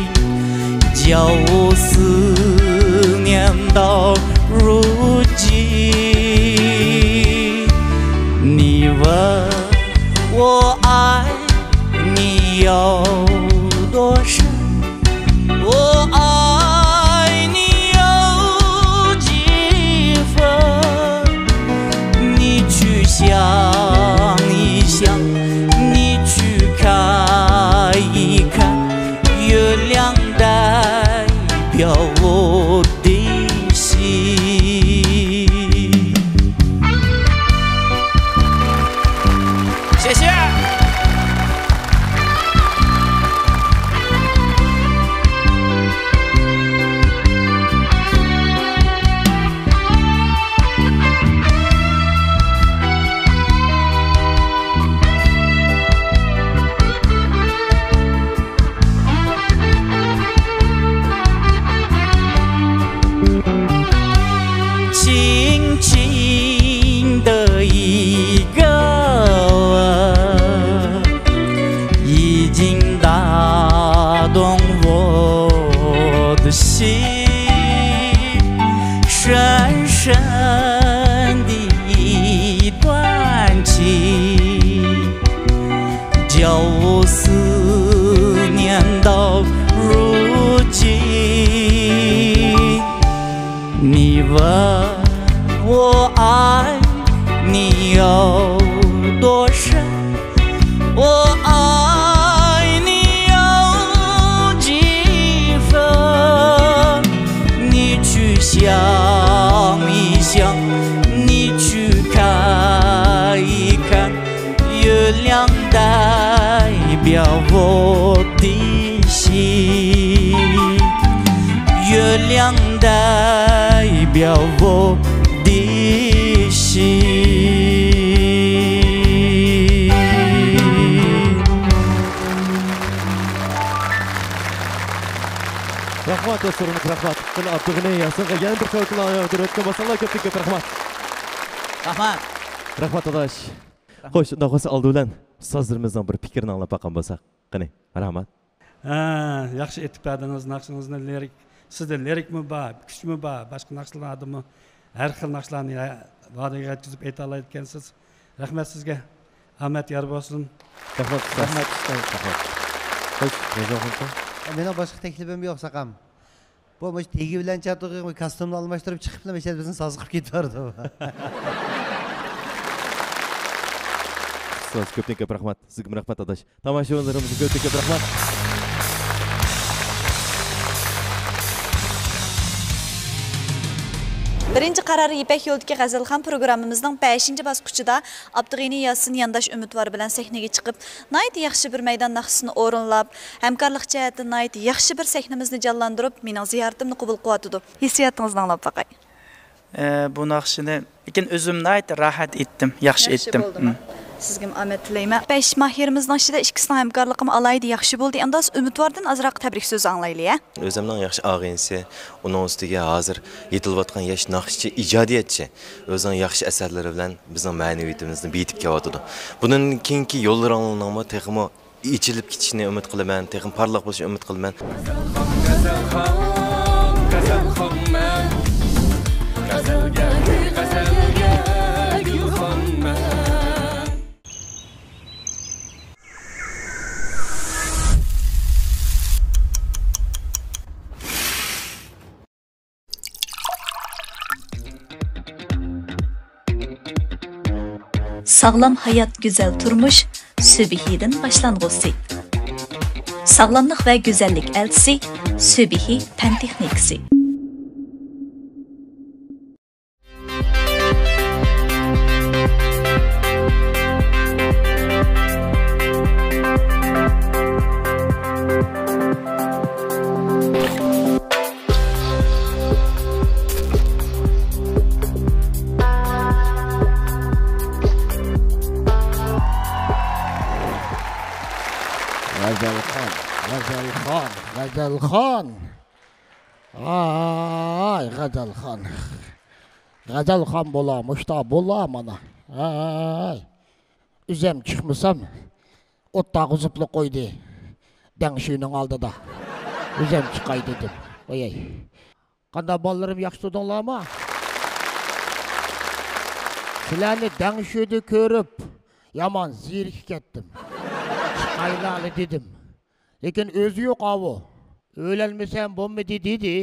叫我思念到如今。你问我爱你有多深， 我爱你有几分？你去想一想，你去看一看，月亮代表我的心。谢谢。 轻轻的一个吻，已经打动我的心，深深的一段情。 叫我思念到如今。你问我爱你有多深，我爱你有几分？你去想一想，你去看一看， 月亮代表我的心，月亮代表我的心。 رەھمەت دوستلىرىمىز، رەھمەت. قېنى، ئابدۇغېنى ياسىنغا يەنە بىر قول كۆتۈرۈپ ئۆتكەن بولساڭلار، كۆپتىن كۆپ رەھمەت. رەھمەت. رەھمەت، ئاداش. خوش، ئۇنداق بولسا ئالدى بىلەن ئۇستازلىرىمىزنىڭ بىر پىكرىنى ئاڭلاپ باققان بولساق. قېنى، مەرھەمەت. ھە، ياخشى ئېيتىپ بەردىڭىز ناخشىڭىزنى، لىرىك. سىزدە لىرىكمۇ بار، كۈچمۇ بار، باشقا ناخشىلاردىمۇ ھەر خىل ناخشىلارنى، ھە، ۋادىگە يەتكۈزۈپ ئېيتالايدىكەنسىز. رەھمەت سىزگە. ئامەت يار بولسۇن. رەھمەت، ئۇستاز. رەھمەت، ئۇستاز. رەھمەت. خوش، رەزا خوتۇن. مېنىڭ باشقا تەكلىپىم يوق، ساقام. بۇ مۇشۇ تېگى بىلەن چاتىقى كاستيۇمنى ئالماشتۇرۇپ چىقىپلا مەشەدە بىزنى ساز قىلىپ كېتىۋەردى. ئۇستاز، كۆپتىن كۆپ رەھمەت. سىزگىمۇ رەھمەت، ئاداش. تاماشىبىنلىرىمىزغا كۆپتىن كۆپ رەھمەت. بىرىنچى قارار يىپەك يولىدىكى غەزەلخان پروگراممىمىزنىڭ بەشىنچى باسقۇچىدا ئابدۇغېنى ياسىن يانداش ئۈمىدۋار بىلەن سەھنىگە چىقىپ، ناھايىتى ياخشى بىر مەيدان ناخشىسىنى ئورۇنلاپ، ھەمكارلىق جەھەتتىن ناھايىتى ياخشى بىر سەھنىمىزنى جانلاندۇرۇپ، مېنىڭ زىيارىتىمنى قوبۇل قىلىۋاتىدۇ. ھېسسىياتىڭىزنى ئاڭلاپ باقاي. ئە، بۇ ناخشىنى، لېكىن ئۆزۈم ناھايىتى راھەت ئېيتتىم، ياخشى ئېيتتىم. بولدىمۇ؟ مم. سىزگىمۇ ئامەت تىلەيمەن. بەش ماھىرىمىزنىڭ ئىچىدە ئىككىسىنىڭ ھەمكارلىقىمۇ ئالاھىدە ياخشى بولدى. ئەمدى ھازىر ئۈمىدۋاردىن ئازراق تەبرىك سۆزى ئاڭلايلى، ھە؟ ئۆزۈمنىڭ ياخشى ئاغىنىسى، ئۇنىڭ ئۈستىگە ھازىر يېتىلىۋاتقان ياش ناخشىچى، ئىجادىيەتچى، ئۆزىنىڭ ياخشى ئەسەرلىرى بىلەن بىزنىڭ مەنىۋىيىتىمىزنى بېيىتىپ كېلىۋاتىدۇ. بۇنىڭ كېيىنكى يوللىرىڭلارنىڭمۇ تېخىمۇ ئېچىلىپ كېتىشىنى ئۈمىد قىلىمەن، تېخىمۇ پارلاق بولۇشىنى ئۈمىد قىلىمەن. غەزەلخان، غەزەلخانمەن، غەزەلگە، غەزەلگە گۈلخانمەن. ساغلام ھايات، گۈزەل تۇرمۇش، سۈبھىدىن باشلانغۇسى. ساغلاملىق ۋە گۈزەللىك ئەلچىسى، سۈبھى پەن تېخنىكىسى. غەزەلخان، غەزەلخان، غەزەلخان. ئاي، غەزەلخان. غەزەلخان بولا، مۇشتا بولا مانا. ئاي. ئۆزەم چىقمىسام، ئوت تاغۇزۇپلا قويدى. دەڭشۈنىڭ ئالدىدا. ئۆزەم چىقاي دېدىم. ئوياي. قانداق بالىلىرىم، ياخشى تۇردۇڭلارمۇ؟ سىلەرنى دەڭشۈدە كۆرۈپ، يامان زېرىكىپ كەتتىم. چىقايلى دېدىم. لېكىن ئۆزى يوق ئاۋۇ. ئۆيلەنمىسەم بولمىدى دېدى.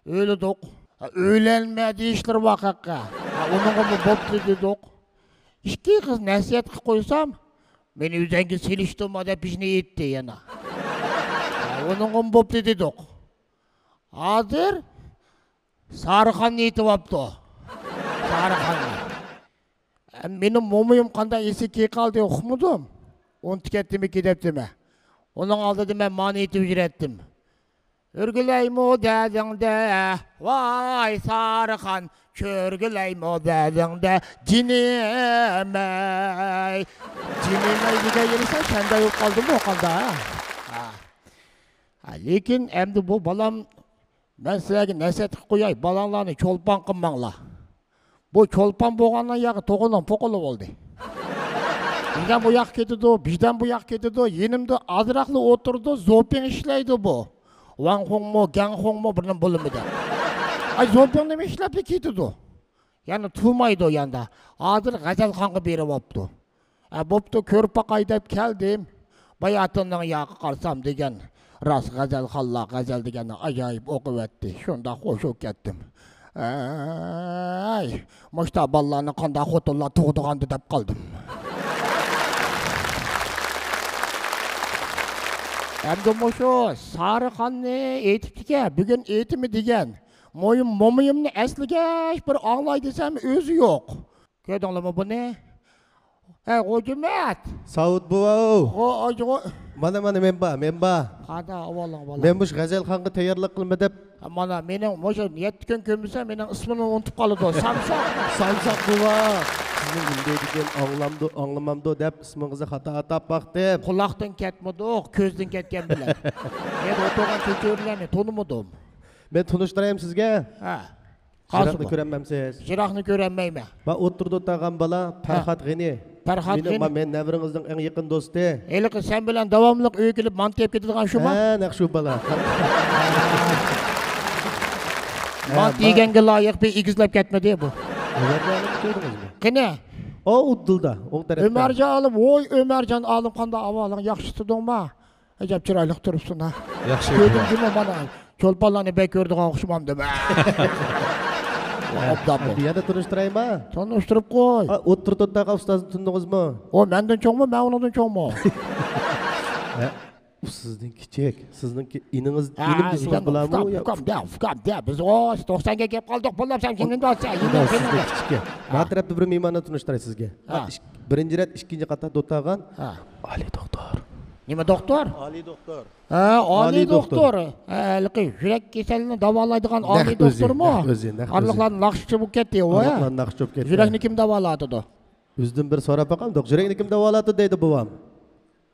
ئۆيلىدۇق. ھە، ئۆيلەنمە دېيىشلىرى بار خەققە. ھە، ئۇنىڭغىمۇ بوپتۇ دېدۇق. ئىككى قىز نەسىھەت قىلىپ قويسام، مېنى ئۆزەڭگە سېلىشتۇرما دەپ بىزنى ئېيتتى يەنە. ھە، ئۇنىڭغىمۇ بوپتۇ دېدۇق. ھازىر سارىخاننى ئېيتىۋاپتۇ. سارىخاننى. ئە، مېنىڭ مومىيىم قانداق ئېسى كېلىپ قالدى، ئۇقمىدىم. ئۇنتۇپ كەتتىمىكى دەپتىمەن. ئۇنىڭ ئالدىدا مەن مانى ئېيتىپ يۈرەتتىم. ئۆرگۈلەيمۇ دەدىڭدە، ۋاي سارىخان، چۆرگۈلەيمۇ دەدىڭدە، جېنىمەي. جېنىمەي دېگەن يېرى سەن چەندە يوق قالدىمۇ قانداق، ھە؟ ھە. ھە، لېكىن ئەمدى بۇ بالام، مەن سىلەرگە نەسىھەت قىلىپ قوياي، بالاڭلارنى چولپان قىلماڭلار. بۇ چولپان بولغاندىن ياقى توغۇنىڭ پوقىلا بولدى. بىردەم بۇ ياققا كېتىدۇ، بىردەم بۇ ياققا كېتىدۇ، يېنىمدا ئازراقلا ئولتۇرىدۇ، زوپىڭ ئىشلەيدۇ بۇ. ۋاڭخۇڭمۇ، گەڭخۇڭمۇ بىرنېمە بولىمۇ دەپ. ئاي، زوپىڭ نېمە ئىشلەپلا كېتىدۇ؟ يەنە تۇرمايدۇ ياندا. ھازىر غەزەلخانغا بېرىۋاپتۇ. ئە، بوپتۇ، كۆرۈپ باقاي دەپ كەلدىم. باياتىننىڭ ياقى قارىسام دېگەن راست، غەزەلخانلار غەزەل دېگەننى ئاجايىپ ئوقۇۋەتتى. شۇنداق خوش بولۇپ كەتتىم. ئەي، مۇشتا بالىلارنى قانداق خوتۇنلار تۇغىدىغاندۇ دەپ قالدىم. ئەمدى مۇشۇ سارىخاننى ئېيتىپتىكەن، بۈگۈن ئېيتىمى دېگەن. مويۇم، مومىيىمنى ئەسلىگەچ بىر ئاڭلاي دېسەم، ئۆزى يوق. كۆردۈڭلارمۇ بۇنى؟ ھە، غوجىمەت. ساۋۇت بوۋاۋ. غو-، غو-، مانا، مانا، مەن بار، مەن بار. قادا، ئاۋالىڭ، بالام. مەن مۇشۇ غەزەلخانغا تەييارلىق قىلىمەن دەپ. ھە، مانا، مېنىڭ مۇشۇ يەتتە كۈن كۆرمىسەم، مېنىڭ ئىسمىمنى ئۇنتۇپ قالىدۇ. سامساق. سامساق بوۋا. سىزنىڭ نېمە دەيدىكەن، ئاڭلامدۇ، ئاڭلىمامدۇ دەپ ئىسمىڭىزنى خاتا ئاتاپ باقتىم. قۇلاقتىن كەتمىدۇق، كۆزدىن كەتكەن بىلەن. مەن ئولتۇرغان چۆچۈرىلەرنى تونۇمىدىم. مەن تونۇشتۇرايمۇ سىزگە؟ ھە. چىراغنى كۆرەلمەمسىز؟ چىراغنى كۆرەلمەيمەن. ما ئوتتۇرىدا ئولتۇرغان بالا، ھە. پەرھات غېنى. پەرھات غېنى. مېنىڭ، ما، مېنىڭ نەۋرىڭىزنىڭ ئەڭ يېقىن دوستى. ھېلىقى سەن بىلەن داۋاملىق ئۆيگە كېلىپ مانتا يەپ كېتىدىغان شۇما؟ ھە، نەق شۇ بالا. مانتا يېگەنگە لايىق بىر ئېگىزلەپ كەتمىدى بۇ. قېنى؟ ئو، ئۇدۇلدا، ئوڭ تەرەپتە. ئۆمەرجان ئالىم، ۋوي، ئۆمەرجان ئالىم، قانداق ئەھۋالىڭ؟ ياخشى تۇردۇڭما؟ ئەجەب چىرايلىق تۇرۇپسەن ھە. ياخشى. كۆردۈمجۇمۇ مانا، چولپانلارنى بەك كۆرىدىغان ئوخشىمامدىم ھە. ئوبدان بۇ. بۇ يەردە تونۇشتۇرايما؟ تونۇشتۇرۇپ قوي. ئا، ئوتتۇرا تورداغا ئۇستازنى تونۇدىڭىزمۇ؟ ئۇ مەندىن چوڭمۇ، مەن ئۇنىڭدىن چوڭمۇ؟ ھە. ئۇ سىزدىن كىچىك. سىزنىڭكى ئىنىڭىز، ھە، ئىنىم دېسىڭىز بولامۇ؟ ئۇكام، ئۇكام، دە، ئۇكام، دە. بىز ئۇ توقسانغا كەپ قالدۇق، بالام، سەن كىمنى دەۋاتسەن؟ ئۇكام، سىزدىن كىچىك. ھە. ما تەرەپتە بىر مېھماننى تونۇشتۇراي سىزگە. ھە. ھە، ئىك-، بىرىنچى رەت ئىككىنچى قاتتا دوتاغان. ھە. ئالىي دوختۇر. نېمە دوختۇر؟ ئالىي دوختۇر. ھە، ئالىي ئالىي دوختۇر. دوختۇر. ھە، ھېلىقى يۈرەك كېسەللىرىنى داۋالايدىغان ئالىي دوختۇرمۇ؟ نەق ئۆزى، نەق ئۆزى. ئارىلىقلارنىڭ ناخشىسى بولۇپ كەتتى ئۇ، ھە؟ ئارىلىقلارنىڭ ناخشىسى بولۇپ كەتتى. يۈرەكنى كىم داۋالايدۇ؟ ئۆزىدىن بىر سوراپ باقامدۇق، يۈرەكنى كىم داۋالايدۇ دەيدۇ بوۋام.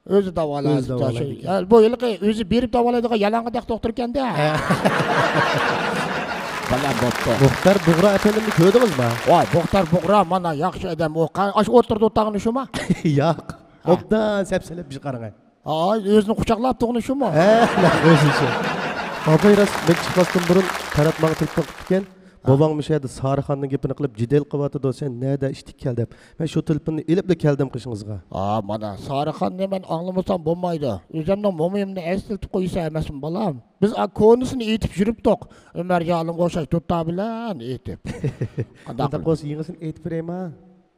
ئۆزى داۋالايدۇ. ئۆزى داۋالايدىكەن. ھە، بۇ ھېلىقى ئۆزى بېرىپ داۋالايدىغان يالاڭغىدەك دوختۇر ئىكەن-دە. ھە. بالا بوپتۇ. مۇختار بۇغرا ئەپەندىمنى كۆردىڭىزمۇ؟ ۋاي، مۇختار بۇغرا مانا ياخشى ئادەم. ئۇ قا-، ئاشۇ ئوتتۇرىدا ئولتۇرغىنى شۇمۇ؟ ياق. ھە. ئوبدان سەپسەلەپ بىر قاراڭ. ھاي، ئۆزىنى قۇچاقلاپ تۇرغىنى شۇمۇ؟ ھە، ئۆزى شۇ. ئاپاي راست، مەن چىقماستىن بۇرۇن تەرەت ماڭا تېلېفون قىپتىكەن. ھە. بوۋاڭ مۇشۇ يەردە سارىخاننىڭ گېپىنى قىلىپ، جېدەل قىلىۋاتىدۇ، سەن نەدە ئىشتىك كەل دەپ. مەن شۇ تېلېفوننى ئېلىپلا كەلدىم قېشىڭىزغا. ھا، مانا، سارىخان دېمەن ئاڭلىمىسام بولمايدۇ. ئۆزۈمنىڭ مومىيىمنى ئەسلىتىپ قويسا ئەمەسمۇ، بالام؟ بىز ئا، كونىسىنى ئېيتىپ يۈرۈپتۇق. ئۆمەرجان ئالىمغا ئوخشاش دۇتار بىلەن ئېيتىپ. قانداق قىلىپ؟ بولسا يېڭىسىنى ئېيتىپ بېرەيما؟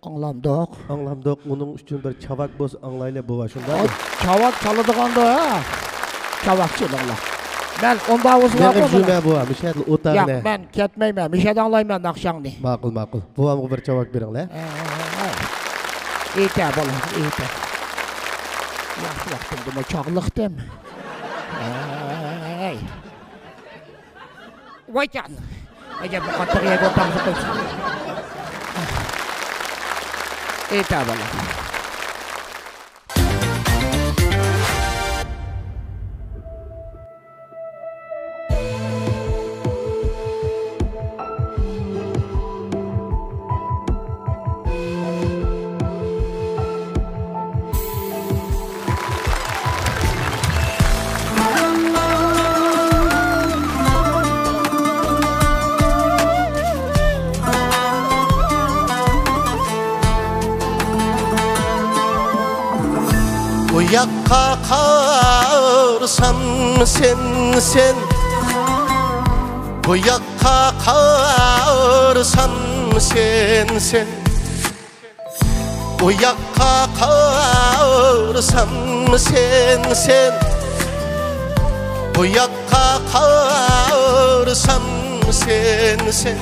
ئاڭلامدۇق. ئاڭلامدۇق. ئۇنىڭ ئۈچۈن بىر چاۋاك بولسا ئاڭلايلى بوۋا، شۇنداقمۇ؟ ئاي، چاۋاك چالىدىغاندۇ، ھە؟ چاۋاك چېلىڭلار. مەن ئۇنداق بولسا ماقۇل. مېنىڭ جۈمە بوۋا، مۇشۇ يەردە ئولتۇرايلى. ياق، مەن كەتمەيمەن، مۇشۇ يەردە ئاڭلايمەن ناخشاڭنى. ماقۇل، ماقۇل. بوۋامغا بىر چاۋاك بېرىڭلار. ھە، ھە، ھە. ئېيتە، بالام، ئېيتە. ياخشى ۋاقتىمدىمۇ چاغلىقتىم. ھەي. ۋايجان! ئەجەب بۇ قاتتىق يەرگە ئولتۇرغۇزۇپ قويسۇن. ئېيتا بالا. ئۇ ياققا قارىسام سەن، سەن، بۇ ياققا قارىسام سەن، سەن. ئۇ ياققا قارىسام سەن، سەن، بۇ ياققا قارىسام سەن، سەن.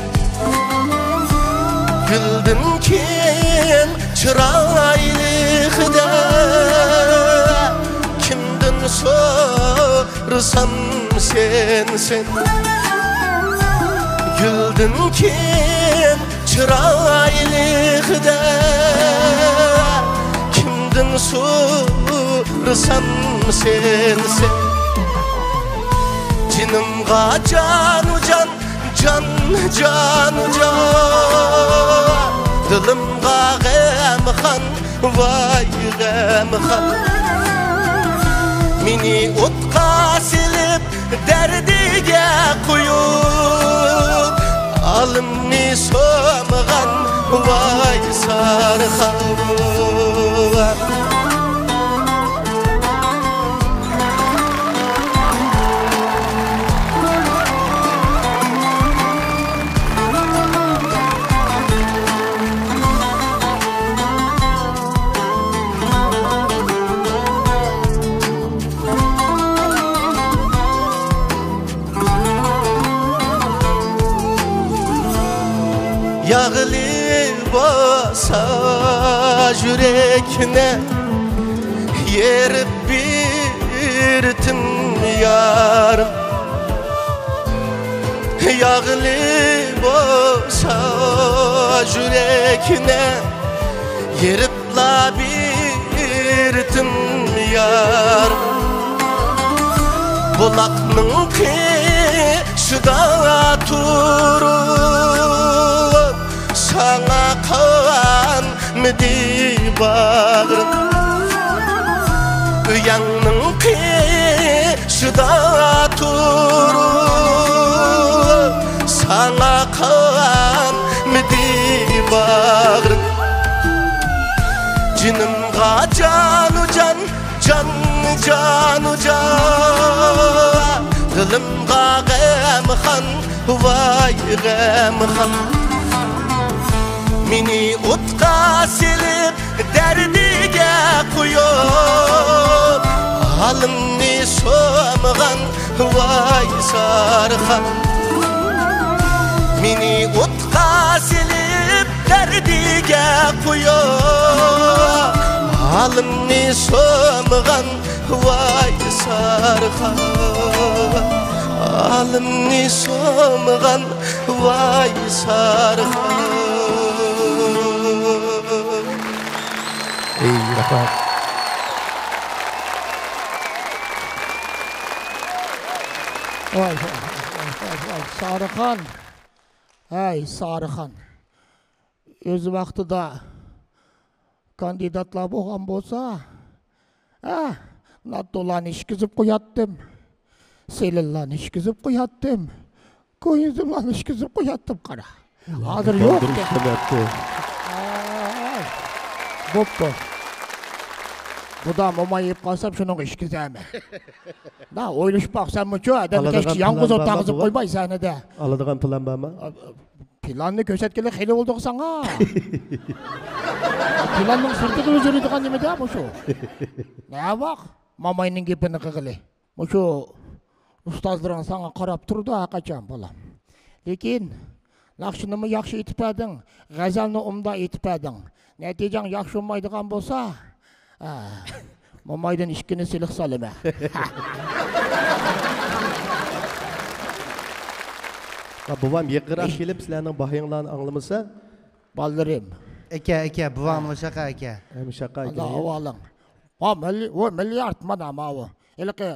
گۈلدىن كىم چىرايلىق دە، كىمدىن سورىسام سەن، سەن. گۈلدىن كىم چىرايلىق دە، كىمدىن سورىسام سەن، سەن. جېنىمغا جانۇ جان، جان، جانۇ جان، دىلىمغا غەمخان، ۋاي غەمخان. مېنى ئوتقا سېلىپ، دەردىگە قويۇپ، ئالىمنى سومغان، ۋاي سارىخان. ياغلى بولسا يۈرەكنى يېرىپ بېرىتىم يارىم. ياغلى بولسا يۈرەكنى يېرىپ لا بېرىتىم يار. بۇلاقنىڭ قېشىدا تۇرۇپ، ساڭا قانمىدى باغرىم. ئۆيەڭنىڭ قېشىدا تۇرۇپ، ساڭا قانمىدى باغرىم. قەلبىمغا غەمخان، ۋاي غەمخان. مېنى ئوتقا سېلىپ، دەردىگە قويۇپ، ھالىمنى سورىمىغان، ۋاي سارخان. مېنى ئوتقا سېلىپ، دەردىگە قويۇپ، ھالىمنى سورىمىغان، ۋاي سارخان، ھالىمنى سورىمىغان، ۋاي سارخان. ئەي، رەھمەت. ۋاي، ۋاي، ۋاي، ۋاي، ۋاي، سارخان. ھەي، سارخان. ئۆز ۋاقتىدا كاندىداتلار بولغان بولسا، ھە، ناتولارنى ئىچكۈزۈپ قوياتتىم، سېلىنلارنى ئىچكۈزۈپ قوياتتىم، كويزۇملارنى ئىچكۈزۈپ قوياتتىم، قارا. ھازىر يوق. ئاي، بوپتۇ. بۇدا موماي يەپ قالسام، شۇنىڭغا ئىچكۈزەرمەن. دا، ئويلىشىپ باقساممۇچۇ، ئادەم ئالىدىغان كەچتە ياڭغۇز پىلان بارمۇ ئولتۇرغۇزۇپ بۇ؟ قويماي سەھنىدە. ئالىدىغان پىلان بارمۇ؟ پىلاننى كۆرسەتكىلى خېلى بولدىغۇ ساڭا. پىلاننىڭ سىرتىدا يۈرىدىغان نېمىدە مۇشۇ؟ نەۋاق؟ ماماينىڭ گېپىنى قىلغىلى. مۇشۇ ئۇستازلىرىڭ ساڭا قاراپ تۇرىدۇ ھەرقاچان، بالام. لېكىن ناخشىنىمۇ ياخشى ئېيتىپ بەردىڭ، غەزەلنى ئوبدان ئېيتىپ بەردىڭ. نەتىجەڭ ياخشى بولمايدىغان بولسا، ھە، مومايدىن ئىككىنى سېلىق سالىمەن. ھە، بوۋام يېقىنراق كېلىپ سىلەرنىڭ باھايىڭلارنى ئاڭلىمىسا. بالىلىرىم. ئەكە، ئەكە، بوۋام مۇشاقا ئەكە. ھە، مۇشاقا ئەكە. ئاۋۋالىڭ. ھا، مىلي-، ئۇ مىليارد مانا ماۋۇ. ھېلىقى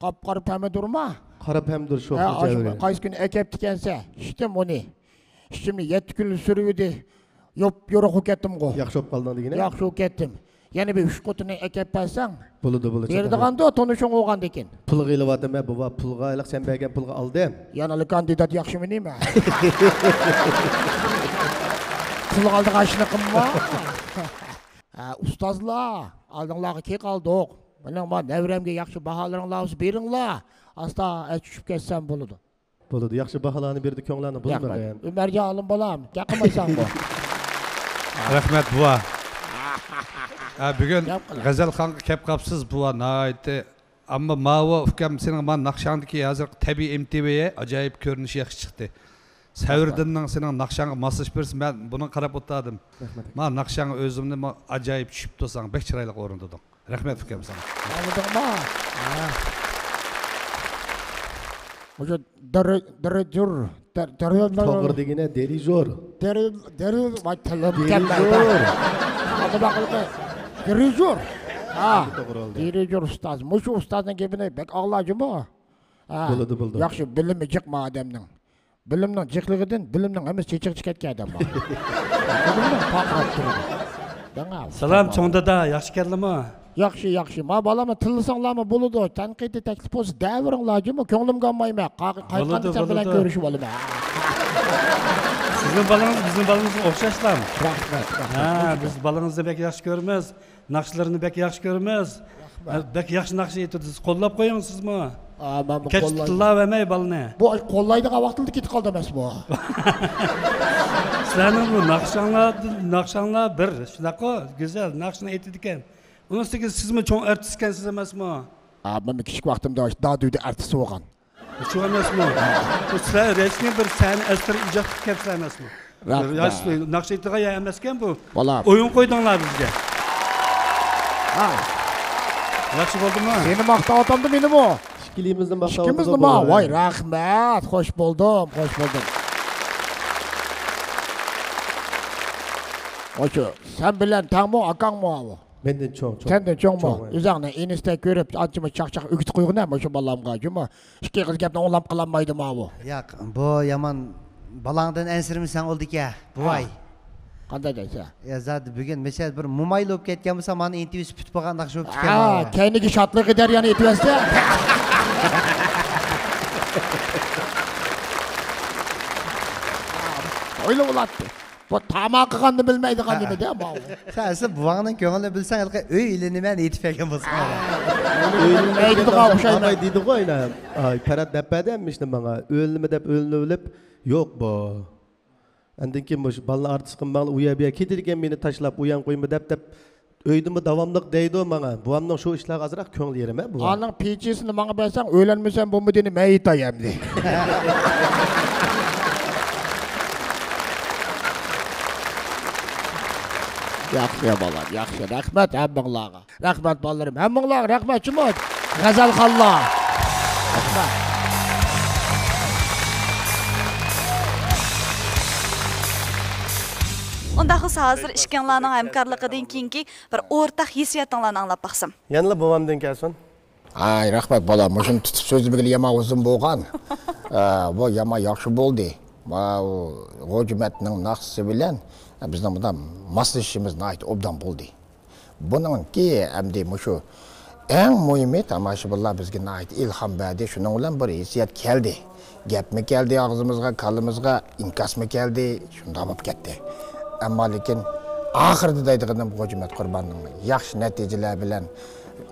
قاپقارا پەمىدۇرما؟ قارا پەمىدۇر شۇ. ھە، قايسى كۈنى ئەكەپتىكەنسە، ئىچتىم ئۇنى. ئىچىمنى يەتتە كۈنلا سۈرۈۋىدى. يوپيورۇق بولۇپ كەتتىمغۇ. ياخشى بولۇپ قالدىڭ دېگىنە؟ ياخشى بولۇپ كەتتىم. يەنە بىر ئۈچ قوتىنى ئەكەپ بەرسەڭ. بولىدۇ، بولىدۇ. بېرىدىغاندۇ، تونۇشۇڭ بولغاندىكىن. پۇلغا ئېلىۋاتىمەن، بوۋا، پۇلغا ھېلىقى سەن بەرگەن پۇلغا ئالدىم. يەنىلا كاندىدات ياخشىمۇ نېمە؟ پۇلغا ئالىدىغان ئىشنى قىلما. ھە، ئۇستازلار، ئالدىڭلارغا كېلىپ قالدۇق. مېنىڭ ما نەۋرەمگە ياخشى باھالىرىڭلار بولسا بېرىڭلار. ئاستا ئەچ چۈشۈپ كەتسەم بولىدۇ. بولىدۇ، ياخشى باھالارنى بېرىدۇ، كۆڭلۈڭلارنى بۇزمىغىن. ئۆمەرجان ئالىم بالام، گەپ قىلمايسەنغۇ؟ رەھمەت، بۇۋا. ھە، بۈگۈن غەزەلخانغا كەپ قاپسىز، بۇۋا، ناھايىتى. ئەمما ماۋۇ ئۇكام سېنىڭ ما ناخشاڭدىكى ھازىرقى تەبىئىي ئىمتىۋى ئاجايىپ كۆرۈنۈشى ياخشى چىقتى. سەۋرىدىننىڭ سېنىڭ ناخشاڭغا ماسلىشىپ بېرىسىز، مەن بۇنىڭغا قاراپ ئولتۇردۇم. رەھمەت. ما ناخشاڭ ئۆزۈمنى ما ئاجايىپ چۈشۈپ تۇرساڭ، بەك چىرايلىق ئورۇندىدىڭ. رەھمەت ئۇكام ساڭا. ئاڭلىدىڭما؟ ھە. مۇشۇ دىرى-، دىرىجۇر، دىر-، دىرى-، توغرا دېگىنە دىرىژور. دىرى-، دىرى-، ۋاي، تىلىم كەتمەيدۇ. دىرىژور. ئانا باقىلىقى. دىرىژور. ھا. توغرا بولدى. دىرىژور ئۇستاز. مۇشۇ ئۇستازنىڭ گېپىنى بەك ئاڭلايدۇ جۇمۇ. ھا. بولىدۇ، بولىدۇ. ياخشى، بىلىمى جىق ما ئادەمنىڭ. بىلىمنىڭ جىقلىقىدىن بىلىمنىڭ ھەممىسى چېچىقى چىقىپ كەتكەن ئادەم بار. بىلىمنىڭ پارقىراپ تۇرىدۇ. دەڭا. سالام، چوڭ دادا، ياخشى كەلدىمۇ؟ ياخشى، ياخشى. ما بالامنى تىللىساڭلارمۇ بولىدۇ. تەنقىدىي تەكلىپ بولسا دەۋېرىڭلار جۇمۇ، كۆڭلۈمگە ئالمايمەن. قا-، قايتقاندا سەن بىلەن كۆرۈشۈپ ئالىمەن. سىزنىڭ بالىڭىز بىزنىڭ بالىمىزغا ئوخشاشلا. رەھمەت، رەھمەت. ھە، بىز بالىڭىزنى بەك ياخشى كۆرىمىز. ناخشىلىرىنى بەك ياخشى كۆرىمىز. رەھمەت. بەك ياخشى ناخشا ئېيتىدۇ. سىز قوللاپ قويۇڭ سىزمۇ. ئا، مەنمۇ كەچتە قوللايمەن. تىللاۋەرمەي بالىنى. بۇ قوللايدىغان ۋاقتىدا كېتىپ قالدى ئەمەسمۇ؟ سىلەرنىڭ بۇ ناخشاڭلار، ناخشاڭلار بىر، شۇنداققۇ؟ گۈزەل ناخشىنى ئېيتىدىكەن. ئۇنىڭ ئۈستىگە سىزمۇ چوڭ ئارتىسكەنسىز ئەمەسمۇ؟ ئا، مەنمۇ كىچىك ۋاقتىمدا دادۈيدە ئارتىس بولغان. شۇ ئەمەسمۇ؟ بۇ سىلەر رەسمىي بىر سەھنە ئەسىرى ئىجاد قىلىپ كەپسىلەر ئەمەسمۇ؟ رەھمەت. ياش ناخشا ئېيتىدىغان يەر ئەمەسكەن بۇ. بالام. ئويۇن قويدۇڭلار بىزگە. ھا. ياخشى بولدىمۇ؟ سېنى ماختاۋاتامدۇ مېنىمۇ؟ ئىككىمىزنى ماختاۋاتىدۇ. ئىككىمىزنىمۇ؟ ۋاي، رەھمەت. خوش بولدۇم، خوش بولدۇم. ئاشۇ، سەن بىلەن تەڭمۇ، ئاكاڭمۇ ئاۋۇ؟ مەندىن چوڭ، چوڭ. سەندىن چوڭمۇ؟ چوڭ، ھە. ئۆزۈڭنى ئىنىستە كۆرۈپ، ئانچە-مۇنچە چاقچاق ئۆگىتىپ قويغىنا مۇشۇ بالامغا، جۇمۇ. ئىككى ئېغىز گەپنى ئوڭلاپ قىلالمايدۇ ماۋۇ. ياق، بۇ يامان بالاڭدىن ئەنسىرىمىسەڭ بولىدىكەن، بوۋاي. ھا. قانداق دەيسەن؟ يا، زادى بۈگۈن مىسال بىر مومايلا بولۇپ كەتكەن بولسا، مانا ئىنتىۋىسى پۈتۈپ قالغان ناخشا بولۇپ كەتكەن ھا، ماۋۇ. كەينىگە شادلىق دەريانى ئېتىۋەتسە. ئويلا بولاتتى. بۇ تاماق قىلغاننى بىلمەيدىغان نېمە دە ماۋۇ؟ سەن ئەسلى بۇۋاڭنىڭ كۆڭلىنى بىلسەڭ، ھېلىقى ئۆي ئېلىنىمەن ئېيتىپ بەرگەن بولساڭ. ئۆي ئېلىنىمەن دېدىغۇ ئوخشايمەن. ئاپاي دېدىغۇ ئاينا. ئاي، پەرھات دەپ بەردى ھەممە ئىشنى ماڭا. ئۆيلىنىمەن دەپ ئۆيلىنىۋېلىپ، يوق بۇ. ئاندىن كېيىن مۇشۇ بالىنى ئارتىس قىلماڭلار، ئۇ يەر بۇ يەر كېتىدىكەن، مېنى تاشلاپ، ئۇ يەرنى قويما دەپ، دەپ، ئۆيدىمۇ داۋاملىق دەيدۇ ماڭا. بوۋامنىڭ شۇ ئىشلارغا ئازراق كۆڭلى يېرىمە بوۋام. ئانىڭ پىچىسىنى ماڭا بەرسەڭ، ئۆيلەنمىسەم بولمىدى، مەيىت ئاي ئەمدى. ياخشى، بالام، ياخشى. رەھمەت ھەممىڭلارغا. رەھمەت، بالىلىرىم. ھەممىڭلارغا رەھمەت، جۇمۇ. غەزەلخانلار. رەھمەت. ئۇنداق بولسا، ھازىر ئىككىڭلارنىڭ ھەمكارلىقىدىن كېيىنكى بىر ئورتاق ھېسسىياتىڭلارنى ئاڭلاپ باقسام. يەنىلا بوۋامدىن كەلسۇن. ھاي، رەھمەت، بالام. مۇشۇنى تۇتۇپ سۆزلىمىگىلى يامان ئۇزۇن بولغان. ئە، بۇ يامان ياخشى بولدى. ماۋۇ غوجىمەتنىڭ ناخشىسى بىلەن بىزنىڭ مۇنداق ماسلىشىشىمىز ناھايىتى ئوبدان بولدى. بۇنىڭكى ئەمدى مۇشۇ ئەڭ مۇھىمى، تاماشىبىنلار بىزگە ناھايىتى ئىلھام بەردى. شۇنىڭ بىلەن بىر ھېسسىيات كەلدى. گەپمۇ كەلدى ئاغزىمىزغا، كاللىمىزغا، ئىنكاسمۇ كەلدى. شۇنداق بولۇپ كەتتى. ئەمما لېكىن ئاخىرىدا دەيدىغىنىم، غوجىمەت قۇرباننىڭ ياخشى نەتىجىلەر بىلەن،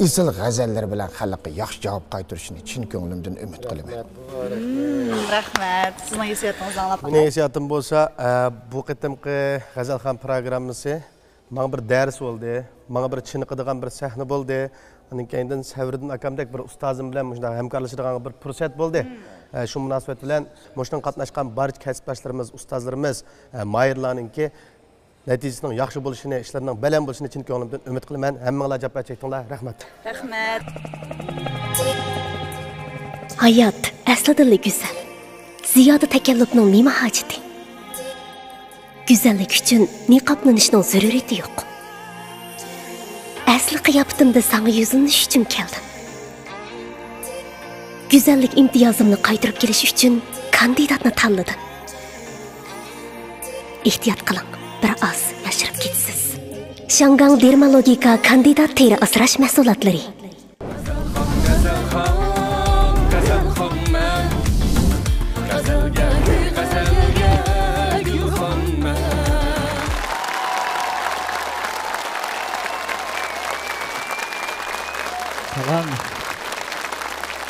ئېسىل غەزەللىرى بىلەن خەلققە ياخشى جاۋاب قايتۇرۇشىنى چىن كۆڭلۈمدىن ئۈمىد قىلىمەن. مم، رەھمەت. سىزنىڭ ھېسسىياتىڭىزنى ئاڭلاپ مېنىڭ ھېسسىياتىم بولسا، ئە، بۇ قېتىمقى غەزەلخان پىروگراممىسى ماڭا بىر دەرس بولدى، ماڭا بىر چېنىقىدىغان بىر سەھنە بولدى. ئاندىن كەينىدىن سەۋرىدىن ئاكامدەك بىر ئۇستازىم بىلەن مۇشۇنداق ھەمكارلىشىدىغان بىر پۇرسەت بولدى. ھە، شۇ مۇناسىۋەت بىلەن مۇشۇنىڭغا قاتناشقان بارچە كەسىپداشلىرىمىز، ئۇستازلىرىمىز، ھە، ماھىرلارنىڭكى نەتىجىسىنىڭ ياخشى بولۇشىنى، ئىشلىرىنىڭ بەلەن بولۇشىنى چىن كۆڭلۈمدىن ئۈمىد قىلىمەن. ھەممىڭلار جاپا چەكتىڭلار. رەھمەت. رەھمەت. ھايات ئەسلىدىنلا گۈزەل. زىيادە تەكەللۇپنىڭ نېمە ھاجىتى؟ گۈزەللىك ئۈچۈن نىقابلىنىشنىڭ زۆرۈرىيىتى يوق. ئەسلى قىياپىتىمدە ساڭا يۈزلىنىش ئۈچۈن كەلدىم. گۈزەللىك ئىمتىيازىمنى قايتۇرۇپ كېلىش ئۈچۈن كاندىداتنى تاللىدىم. ئېھتىيات قىلىڭ، بىر ئاز ياشىرىپ كېتىسىز. شياڭگاڭ دېرمالوگىكا كاندىدات تېرە ئاسراش مەھسۇلاتلىرى. غەزەلخان، غەزەلخانمەن. غەزەلگە، غەزەلگە گۈلخانمەن. سالام.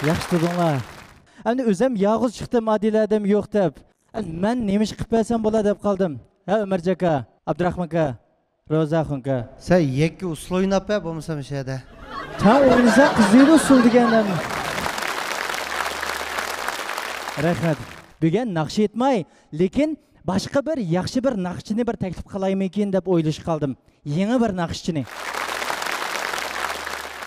ياخشى تۇردۇڭلار. ئەمدى ئۆزۈم يالغۇز چىقتىم، ئادىلە ئادەم يوق دەپ. مەن نېمە ئىش قىلىپ بەرسەم بولا دەپ قالدىم. ھە، ئۆمەرجان ئاكا، ئابدۇراخمان ئاكا. روزا ئاخۇنكا. سەن يەككە ئۇسسۇل ئويناپ بەر، بولمىسا مۇشۇ يەردە. تەڭ ئوينىسا قىزىيدۇ ئۇسسۇل دېگەندىن. رەھمەت. بۈگۈن ناخشا ئېيتماي، لېكىن باشقا بىر ياخشى بىر ناخشىنى بىر تەكلىپ قىلايمىكىن دەپ ئويلىشىپ قالدىم. يېڭى بىر ناخشىچىنى.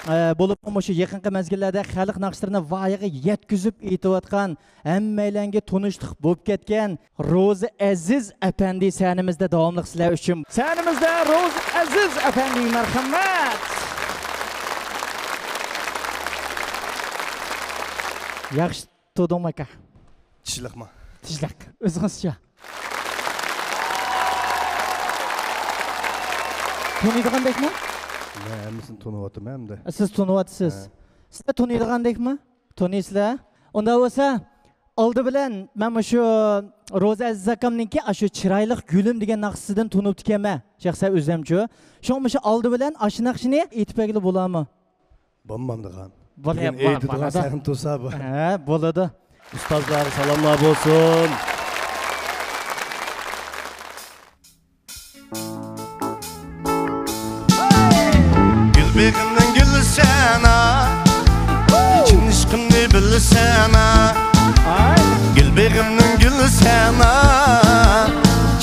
ئە، بولۇپمۇ مۇشۇ يېقىنقى مەزگىللەردە خەلق ناخشىلىرىنى ۋايىغا يەتكۈزۈپ ئېيتىۋاتقان، ھەممەيلەنگە تونۇشلۇق بولۇپ كەتكەن روزى ئەزىز ئەپەندى سەھنىمىزدە داۋاملىق سىلەر ئۈچۈن. سەھنىمىزدە روزى ئەزىز ئەپەندى، مەرھەمەت! ياخشى تۇردۇڭمۇ ئاكا؟ تىنچلىقمۇ؟ تىنچلىق. ئۆزىڭىزچە؟ تونۇيدىغاندەكمۇ؟ مەن ھەممىسىنى تونۇۋاتىمەن ئەمدى. سىز تونۇۋاتىسىز. ھە. سىلەر تونۇيدىغاندەكمۇ؟ تونۇيسىلەر. ئۇنداق بولسا، ئالدى بىلەن مەن مۇشۇ روزى ئەزىز ئاكامنىڭكى ئاشۇ چىرايلىق گۈلۈم دېگەن ناخشىسىدىن تونۇپتىكەنمەن، شەخسەن ئۆزۈمچۇ. شۇڭا مۇشۇ ئالدى بىلەن ئاشۇ ناخشىنى ئېيتىپ بەرگىلى بولامۇ؟ بولمامدىغان. بولىدۇ، بۈگۈن ئېيتىدىغان سەھنە تۇرسا بۇ. ھە، بولىدۇ. ئۇستازلارغا سالاملار بولسۇن. گۈل بېغىمنىڭ گۈلى سەنا، چىن ئىشقىمنى بىلسەنا. گۈل بېغىمنىڭ گۈلى سەنا،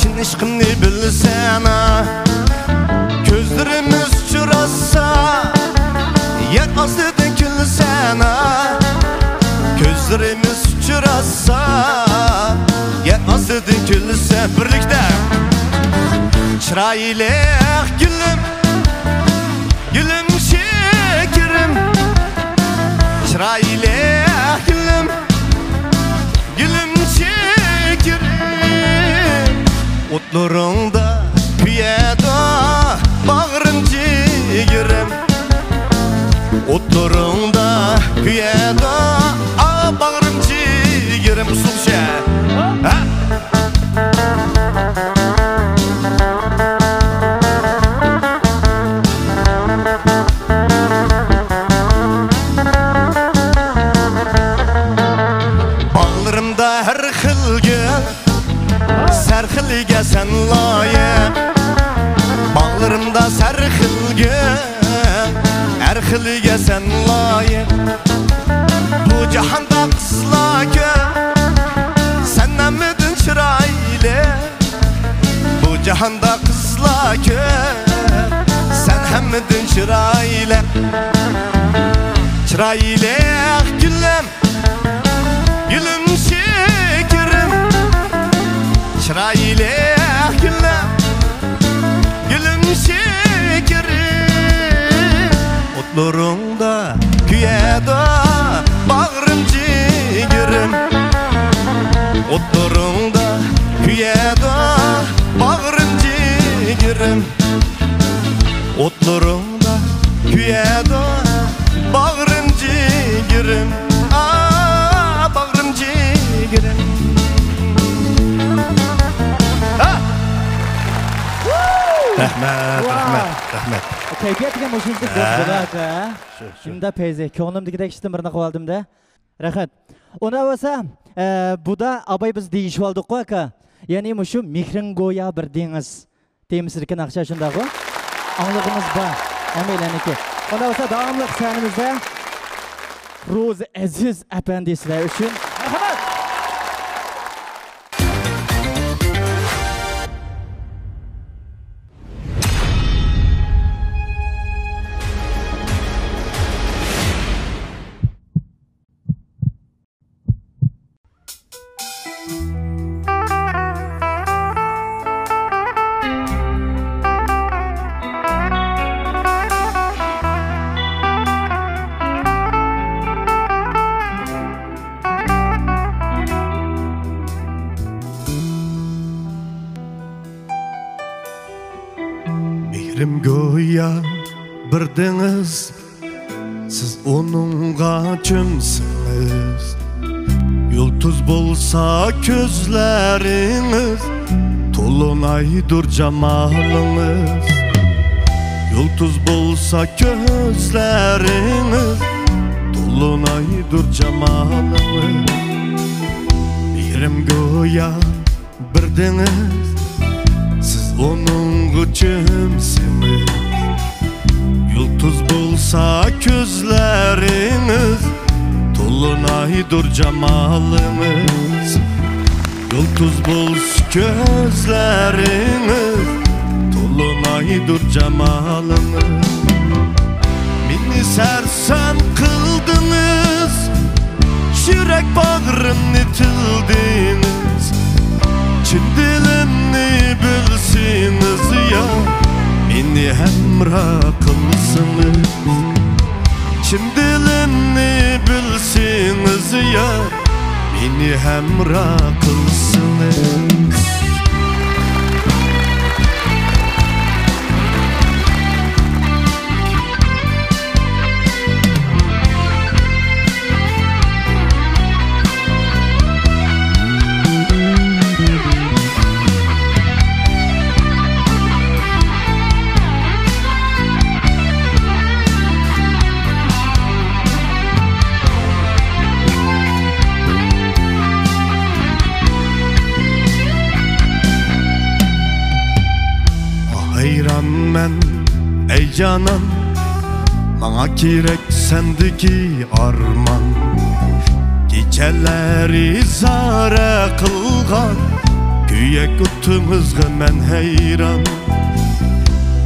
چىن ئىشقىمنى بىلسەنا. كۆزلىرىمىز ئۇچراشسا، يەر ئاستىدىن كۈلسەنا. كۆزلىرىمىز ئۇچراشسا، يەر ئاستىدىن كۈلسە بىرلىكتە. چىرايلىق گۈلۈم، گۈلۈم شېكىرىم، چىرايلىق گۈلۈم، گۈلۈم شېكىرىم. ئوتلىرىڭدا كۆيەدۇ باغرىم جىگىرىم. ئوتلىرىڭدا كۆيەدۇ، ئا، باغرىم جىگىرىم. ئۇسسۇلچە. ھە؟ سەن لايىق، باغلىرىمدا سەر خىل گۈل، ھەر خىلىگە سەن لايىق. بۇ جاھاندا قىزلار كۆپ، سەن ھەممىدىن چىرايلىق. بۇ جاھاندا قىزلار كۆپ، سەن ھەممىدىن چىرايلىق. چىرايلىق گۈلۈم، گۈلۈم شېكىرىم، چىرايلىق گۈلۈم، گۈلۈم شېكىرىم. ئوتلىرىڭدا كۆيەدۇ باغرىم، جىگىرىم. ئوتلىرىڭدا كۆيەدۇ باغرىم، جىگىرىم. ئوتلىرىڭدا كۆيەدۇ باغرىم، جىگىرىم. ئا، باغرىم، جىگىرىم. ھە! رەھمەت، ۋاھ! رەھمەت، رەھمەت. كەيپىيات دېگەن مۇشۇنچىلىك ھە. بولىدۇ، ھە؟ شۇ، شۇ. شۇنداق پەيزى. كۆڭلۈمدىكىدەك ئىشتىن بىرنى قىلىۋالدىم-دە. رەھمەت. ئۇنداق بولسا، ئە، بۇدا ئاباي بىز دېيىشىۋالدۇققۇ، ئاكا. يەنى مۇشۇ مېھرىڭ گويا بىر دېڭىز تېمىسىدىكى ناخشا شۇنداققۇ؟ ئاڭلىغۇمىز بار ھەممەيلەننىڭكى. ئۇنداق بولسا داۋاملىق سەھنىمىزدە روزى ئەزىز ئەپەندى سىلەر ئۈچۈن. مەرھەمەت! مېھرىم گويا بىر دېڭىز، سىز ئۇنىڭغا چۆمسىڭىز، يۇلتۇز بولسا كۆزلىرىڭىز، تولۇنايدۇر جامالىڭىز. يۇلتۇز بولسا كۆزلىرىڭىز، تولۇنايدۇر جامالىڭىز. مېھرىم گويا بىر دېڭىز، سىز ئۇنىڭغا چۆمسىڭىز، يۇلتۇز بولسا كۆزلىرىڭىز، تولۇنايدۇر جامالىڭىز. يۇلتۇز بولسا كۆزلىرىڭىز، تولۇنايدۇر جامالىڭىز. مېنى سەرسان قىلدىڭىز، يۈرەك باغرىمنى تىلدىڭىز، چىن دىلىمنى بىلسىڭىز يا، مېنى ھەمراھ قىلسىڭىز. چىن دىلىمنى بىلسىڭىز يا، مېنى ھەمراھ قىلسىڭىز. ھەيرانمەن ئەي جانان، ماڭا كېرەك سەندىكى ئارمان. كېچىلەر ئىزارە قىلغان كۆيەك ئوتىڭىزغا مەن ھەيران.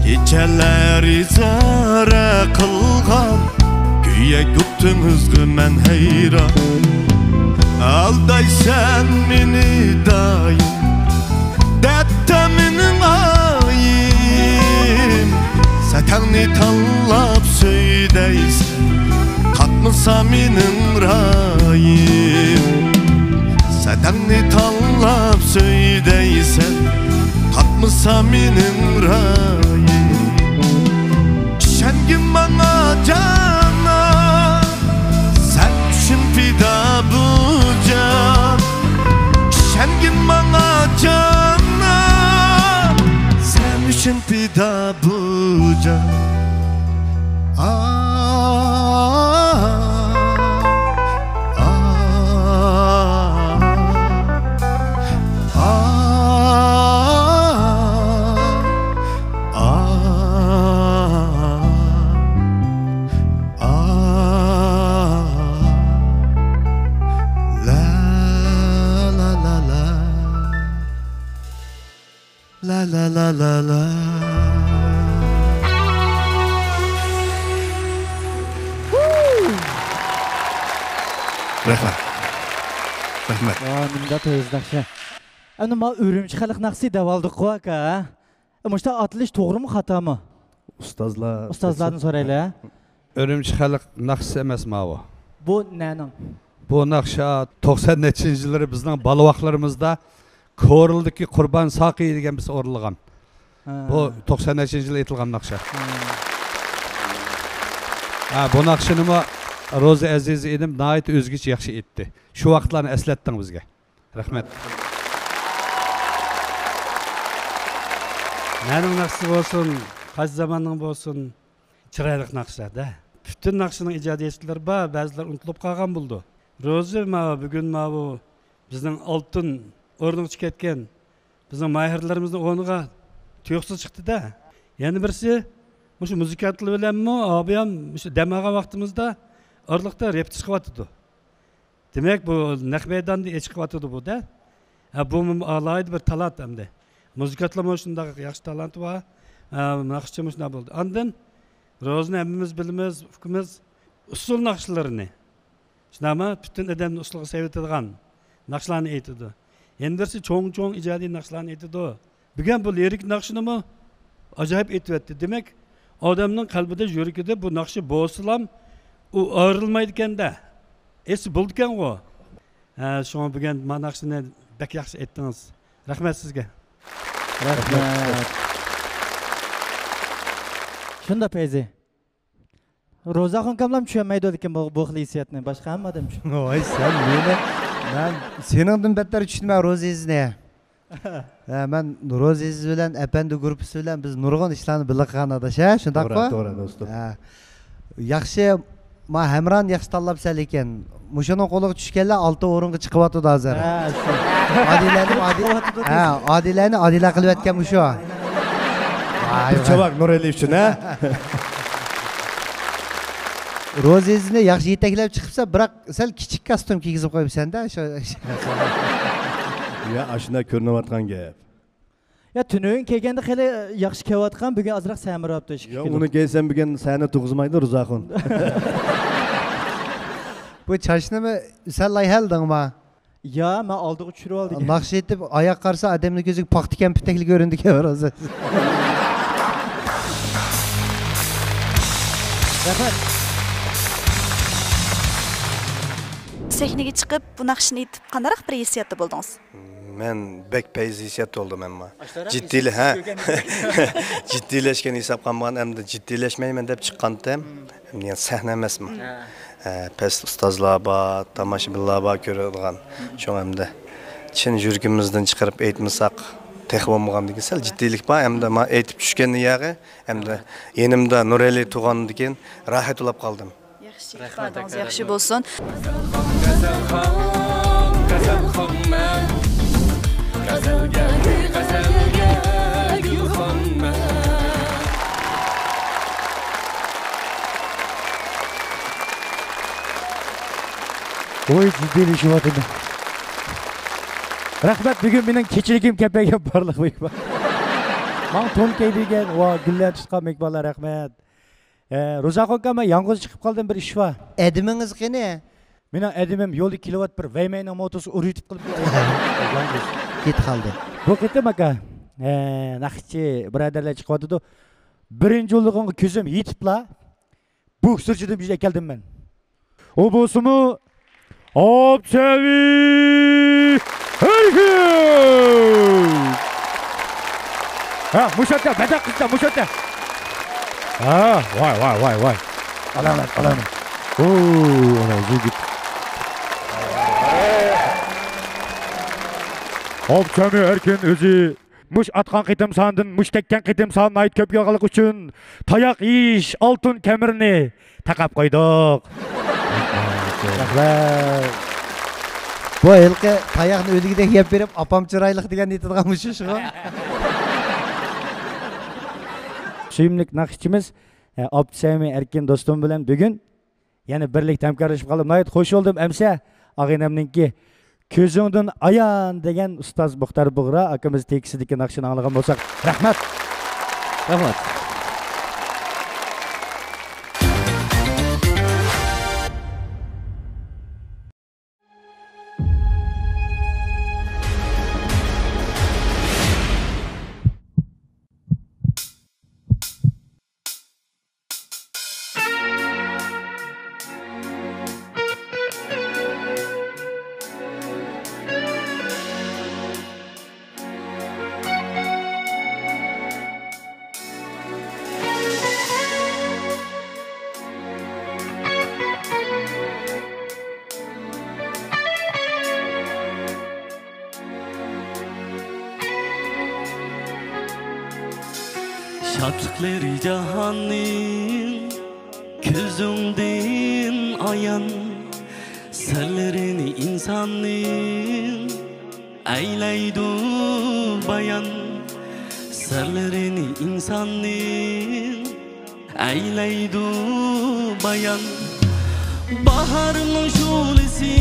كېچىلەر ئىزارە قىلغان كۆيەك ئوتىڭىزغا مەن ھەيران. ئالدايسەن مېنى دائىم، دەتتە مېنىڭ ئايىم. سەتەڭنى تاللاپ سۆي دەيسەن، تاپمىسا مېنىڭ رايىم. سەتەڭنى تاللاپ سۆي دەيسەن، تاپمىسا مېنىڭ رايىم. ئىشەنگىن ماڭا جانان، سەن ئۈچۈن پىدا بۇ جان. ئىشەنگىن ماڭا جانان، سەن ئۈچۈن پىدا بۇ جان. ئا، ئا، ئا، ئا. لا لا لا لا لا. رەھمەت. رەھمەت. ۋا، نېمانداق تېز ناخشا. ئەمدى ما ئۈرۈمچى خەلق ناخشىسى دەۋالدۇققۇ، ئاكا، ھە؟ مۇشتا ئاتىلىش توغرىمۇ، خاتامۇ؟ ئۇستازلار، ئۇستازلاردىن سورايلى، ھە؟ ئۈرۈمچى خەلق ناخشىسى ئەمەس ماۋۇ. بۇ نەنىڭ؟ بۇ ناخشا توقسان نەچچىنچى يىللىرى بىزنىڭ بالىۋاقلىرىمىزدا كورلىدىكى قۇربان ساقى دېگەن بىرسى ئورۇنلىغان. ھە. بۇ توقسان نەچچىنچى يىلى ئېيتىلغان ناخشا. ھە. ھە، بۇ ناخشىنىمۇ روزى ئەزىز ئىنىم ناھايىتى ئۆزگىچە ياخشى ئېيتتى. شۇ ۋاقىتلارنى ئەسلەتتىڭ بىزگە. رەھمەت. نەنىڭ ناخشىسى بولسۇن، قايسى زاماننىڭ بولسۇن، چىرايلىق ناخشىلار-دە. پۈتۈن ناخشىنىڭ ئىجادىيەتچىلىرى بار، بەزىلەر ئۇنتۇلۇپ قالغان بولىدۇ. روزى ماۋۇ، بۈگۈن ماۋۇ بىزنىڭ ئالتۇن ئورنىغا چىقىپ كەتكەن بىزنىڭ ماھىرلىرىمىزنىڭ ئورنىغا تۇيۇقسىز چىقتى-دە. يەنە بىرسى، مۇشۇ مۇزىكانتلار بىلەنمۇ ئابىيام مۇشۇ دەم ئالغان ۋاقتىمىزدا ئارىلىقتا رېپېتىتور قىلىۋاتىدۇ. دېمەك، بۇ نەق مەيداندا ئېچىقىۋاتىدۇ بۇ-دە. ھە، بۇمۇ ئالاھىدە بىر تالانت ئەمدى. مۇزىكانتلارمۇ شۇنداق ياخشى تالانتى بار. ھە، ناخشىچىمۇ شۇنداق بولدى. ئاندىن روزىنى ھەممىمىز بىلىمىز، ئۇكىمىز ئۇسسۇل ناخشىلىرىنى، شۇنداقمۇ؟ پۈتۈن ئادەمنى ئۇسسۇلغا سېلىۋېتىدىغان ناخشىلارنى ئېيتىدۇ. يەنە بىرسى چوڭ-چوڭ ئىجادىي ناخشىلارنى ئېيتىدۇ. بۈگۈن بۇ لىرىك ناخشىنىمۇ ئاجايىپ ئېيتىۋەتتى. دېمەك، ئادەمنىڭ قەلبىدە، يۈرىكىدە بۇ ناخشا بولسىلا، ئۇ ئايرىلمايدىكەن-دە. ئېسى بولىدىكەنغۇ. ھە، شۇڭا بۈگۈن ما ناخشىنى بەك ياخشى ئېيتتىڭىز. رەھمەت سىزگە. رەھمەت. شۇنداق، پەيزى. روزاخۇن ئاكاملام چۈشەنمەيدۇ، لېكىن بۇ، بۇ خىل ھېسسىياتنى باشقا ھەممە ئادەم چۈشىنىدۇ. ۋاي، سەن مېنى، مەن سېنىڭدىن بەتتەر چۈشىنىمەن روزى ئەزىزنى. ھە، مەن روزى ئەزىز بىلەن ئەپەندى گۇرۇپپىسى بىلەن بىز نۇرغۇن ئىشلارنى بىللە قىلغان ئاداش، ھە، شۇنداققۇ؟ توغرا، توغرا، دوستۇم. ھە. ياخشى، ما ھەمرانى ياخشى تاللاپسەن، لېكىن مۇشۇنىڭ قولىغا چۈشكەنلەر ئالتە ئورۇنغا چىقىۋاتىدۇ ھازىر. ھە، شۇ. ئادىلەنى ئادىل-، چىقىۋاتىدۇ. ھە، ئادىلەنى ئادىلە قىلىۋەتكەن مۇشۇ. ۋاي، بىر ۋاي. چاۋاك نۇرئەلى ئۈچۈن، ھە؟ روزى ئەزىزنى ياخشى يېتەكلەپ چىقىپسەن، بىراق سەل كىچىك كاستيۇم كىيگۈزۈپ قويۇپسەن-دە، شۇ. يا، ئاشۇنداق كۆرۈنۈۋاتقان گەپ. يا، تۈنۈگۈن كەلگەندە خېلى ياخشى كېلىۋاتقان، بۈگۈن ئازراق سەمرىۋاپتۇ، ئىشىك يا، كېلىپ. ئۇنى كىيسەم بۈگۈن سەھنە تۇغۇزمايدۇ، رۇزاخۇن. بۇ چاچنىمۇ سەل لايىھەلىدىڭما؟ يا، مەن ئالدىغا چۈشۈرۈۋالدىم. ناخشا ئېيتىپ، ئاياغ قارىسا ئادەمنىڭ كۆزىگە پاختا كەمپۈتەكلا كۆرۈنىدىكەن، رازى. رەھمەت. سەھنىگە چىقىپ، بۇ ناخشىنى ئېيتىپ، قانداق بىر ھېسسىياتتا بولدىڭىز؟ مەن بەك پەيزى ھېسسىياتتا بولدۇم، ئەمما جىددىيلە-، ھە. جىددىيلەشكەن ھېساب قالمىغان، ئەمدى جىددىيلەشمەيمەن دەپ چىققانتىم. ئەمدى يەنە سەھنە ئەمەسمۇ؟ ھە، پەس ئۇستازلار بار، تاماشىبىنلار بار كۆرىدىغان. شۇڭا ئەمدى چىن يۈرىكىمىزدىن چىقىرىپ ئېيتمىساق تېخى بولمىغاندىكىن، سەل جىددىيلىك بار. ئەمدى ما ئېيتىپ چۈشكەندىن ياغى، ئەمدى يېنىمدا نۇرئەلى تۇرغاندىكىن راھەت ئۇلاپ قالدىم. ياخشى، ئىپادىڭىز ياخشى بولسۇن. غەزەلخان، غەزەلخانمەن. غەزەلگە، غەزەلگە گۈلخانمەن. ۋوي، جىددىيلىشىۋاتىدۇ. رەھمەت، بۈگۈن مېنىڭ كېچىلىكىم كەپەيگەن بارلىق مېھمان. ماڭا تون كىي بەرگەن، ۋا، گۈللەر تۇتقان مېھمانلار، رەھمەت. ئە، رۇزاخۇن ئاكا، مەن يالغۇز چىقىپ قالدىم، بىر ئىش بار. ئادىمىڭىز قېنى؟ مېنىڭ ئادىمىم يولدا كېلىۋاتىپ، بىر ۋەيمەينىڭ موتوسى ئۇرۇۋېتىپ قېلىپتۇ. يالغۇز. كېتىپ قالدى. بۇ قېتىم ئاكا، ئە، ناخشىچى بۇرادەرلەر چىقىۋاتىدۇ. بىرىنچى ئۇلىغىڭغا كۆزۈم يېتىپلا، بۇ سۈرچىدىن بىر ئەكەلدىم مەن. ئۇ بولسىمۇ ئابسەمى ئەركىن! ھە، مۇشۇ يەردە، مەدەت قىلسا، مۇشۇ يەردە. ھە، ۋاي، ۋاي، ۋاي، ۋاي. ئالامەت، ئالامەت. ئو، ئانا، يىگىت. ئابسەمى ئەركىن ئۆزى مۇش ئاتقان قېتىم ساندىن مۇش تەگكەن قېتىم سان ناھايىتى كۆپ يالغانلىق ئۈچۈن تاياق يېيىش ئالتۇن كەمىرىنى تاقاپ قويدۇق. رەھمەت. بۇ ھېلىقى تاياقنى ئۆلگۈدەك يەپ بېرىپ، ئاپام چىرايلىق دېگەننى ئېيتىدىغان مۇشۇ شۇغۇ. سۆيۈملۈك ناخشىچىمىز، ئە، ئابدۇسەمى ئەركىن دوستۇم بىلەن بۈگۈن يەنە بىرلىكتە ھەمكارلىشىپ قالدىم. ناھايىتى خوش بولدۇم. ئەمىسە ئاغىنەمنىڭكى كۆزۈڭدىن ئايان دېگەن ئۇستاز مۇختار بۇغرا ئاكىمىز تېكىستىدىكى ناخشىنى ئاڭلىغان بولساق، رەھمەت. رەھمەت. شادلىقلىرى جاھاننىڭ كۆزۈڭدىن ئايان، سىرلىرىنى ئىنساننىڭ ئەيلەيدۇ بايان، سىرلىرىنى ئىنساننىڭ ئەيلەيدۇ بايان. باھارنىڭ شولىسى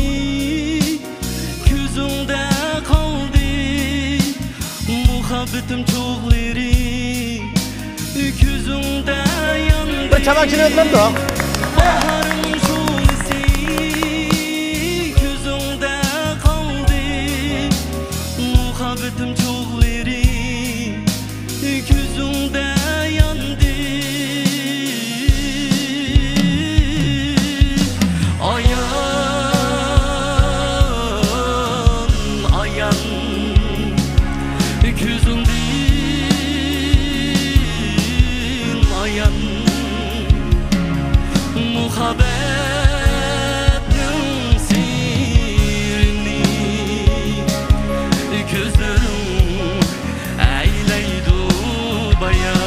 كۆزۈڭدە قالدى، مۇھەببىتىم چوغلىرى كۆزۈڭدە ياندى. بىر چالا چېلىۋەتمەمدۇ؟ باھارنىڭ شولىسى كۆزۈڭدە قالدى، مۇھەببىتىم چوغلىرى كۆزۈڭدە ياندى. ئايان، ئايان، كۆزۈڭدىن ئايان، مۇھەببەتنىڭ سىرىنى كۆزلىرىڭ ئەيلەيدۇ بايان.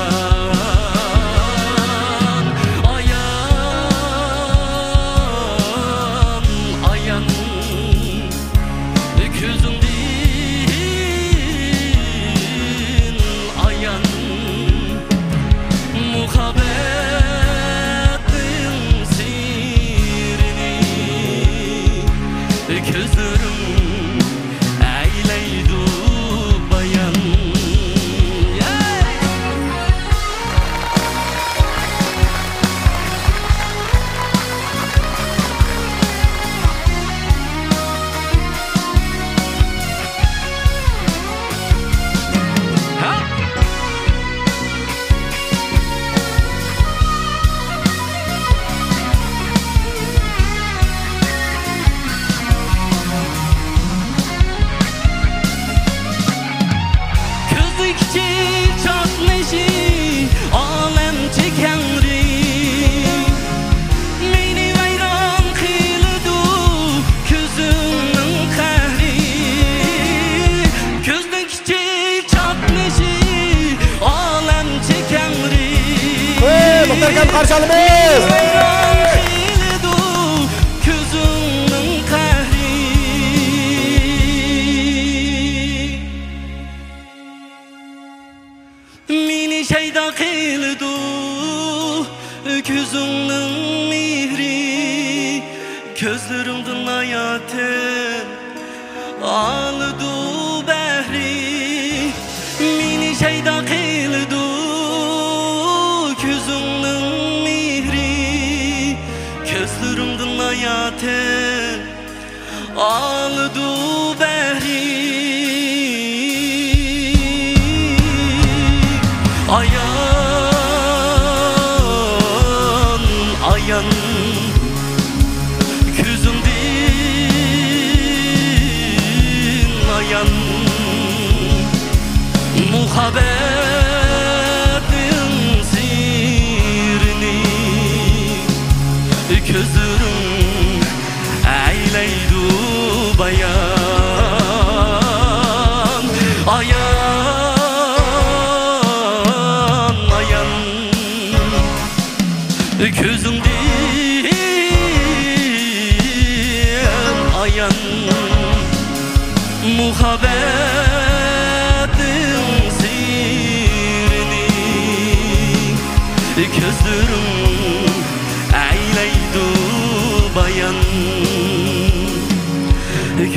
ئايان، ئايان، كۆزۈڭدىن ئايان، مۇھەببەتنىڭ سىرىنى كۆزلىرىڭ ئەيلەيدۇ بايان. كۆزدىكى چاقنىشى ئالەمچە كەڭرى، مېنى ۋەيران قىلىدۇ كۆزۈڭنىڭ قەھرى. كۆزدىكى چاقنىشى ئالەمچە كەڭرى. ھەي، مۇختەر ئاكام، قارشى ئالىمىز. ۋەيران قىلىدۇ كۆزۈڭنىڭ قەھرى. مېنى شەيدا قىلىدۇ كۆزۈڭنىڭ مېھرى، كۆزلىرىڭدىن ھاياتىم ئالىدۇ بەھرى. مېنى شەيدا قىلىدۇ كۆزۈڭنىڭ مېھرى، كۆزلىرىڭدىن ھاياتىم ئالىدۇ بەھرى. ئايان، ئايان، كۆزۈڭدىن ئايان، مۇھەببەتنىڭ سىرىنى كۆزلىرىڭ ئەيلەيدۇ بايان. ئايان، ئايان، كۆزۈڭدىن ئايان، مۇھەببەتنىڭ سىرىنى كۆزلىرىڭ ئەيلەيدۇ بايان.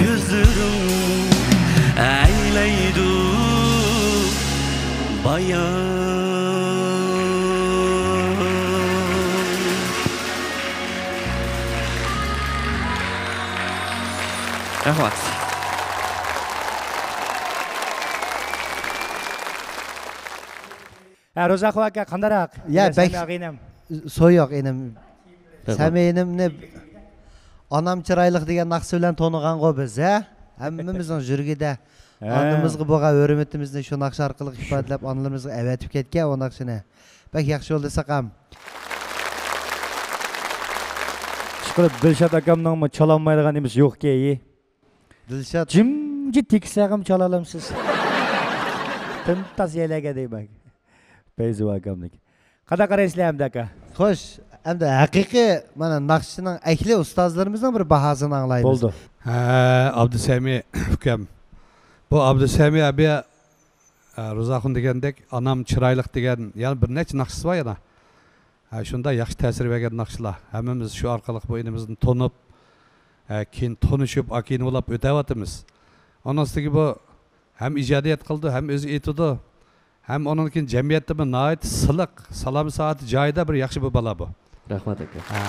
يۈزلىرىڭ ئەيلەيدۇ بايان. رەھمەت. ھە، روزاخۇ ئاكا، قانداقراق؟ يا، بەك سەمىي ئاغىنەم. سويۇق ئىنىم. سەمىي ئىنىمنى ئانام چىرايلىق دېگەن ناخشىسى بىلەن تونۇغانغۇ بىز، ھە؟ ھەممىمىزنىڭ يۈرىكىدە. ھە. ئانىمىزغا بولغان ھۆرمىتىمىزنى شۇ ناخشا ئارقىلىق ئىپادىلەپ، ئانىلىرىمىزغا ئەۋەتىپ كەتكەن ئۇ ناخشىنى. بەك ياخشى بولدى، ساقام. ئىشقىلىپ، دىلشات ئاكامنىڭمۇ چالالمايدىغان نېمىسى يوقكەن. دىلشات. جىمجىت تېكىستلەرگىمۇ چالالامسىز؟ تىمتاس يەرلەرگە دەيمەن. پەيزى ئاكامنىڭكى. قانداق قارايسىلەر ئەمدى، ئاكا؟ خوش، ئەمدى ھەقىقىي، مانا، ناخشىنىڭ ئەھلى ئۇستازلىرىمىزنىڭ بىر باھاسىنى ئاڭلايمىز. بولدى. ھە، ئابدۇسەمى ئۇكام. بۇ ئابدۇسەمى ئەبى، ھە، روزاخۇن دېگەندەك، ئانام چىرايلىق دېگەن، يەنە بىر نەچچە ناخشىسى بار يەنە. ھە، شۇنداق ياخشى تەسىر بەرگەن ناخشىلار. ھەممىمىز شۇ ئارقىلىق بۇ ئىنىمىزنى تونۇپ، ھە، كېيىن تونۇشۇپ، ئاكا-ئىنى بولاپ ئۆتەۋاتىمىز. ئۇنىڭ ئۈستىگە بۇ ھەم ئىجادىيەت قىلىدۇ، ھەم ئۆزى ئېيتىدۇ. ھەم ئۇنىڭدىن كېيىن جەمئىيەتتىمۇ ناھايىتى سىلىق، سالامىتى سائاتى جايىدا بىر ياخشى بۇ بالا بۇ. رەھمەت، ئاكا. ھە.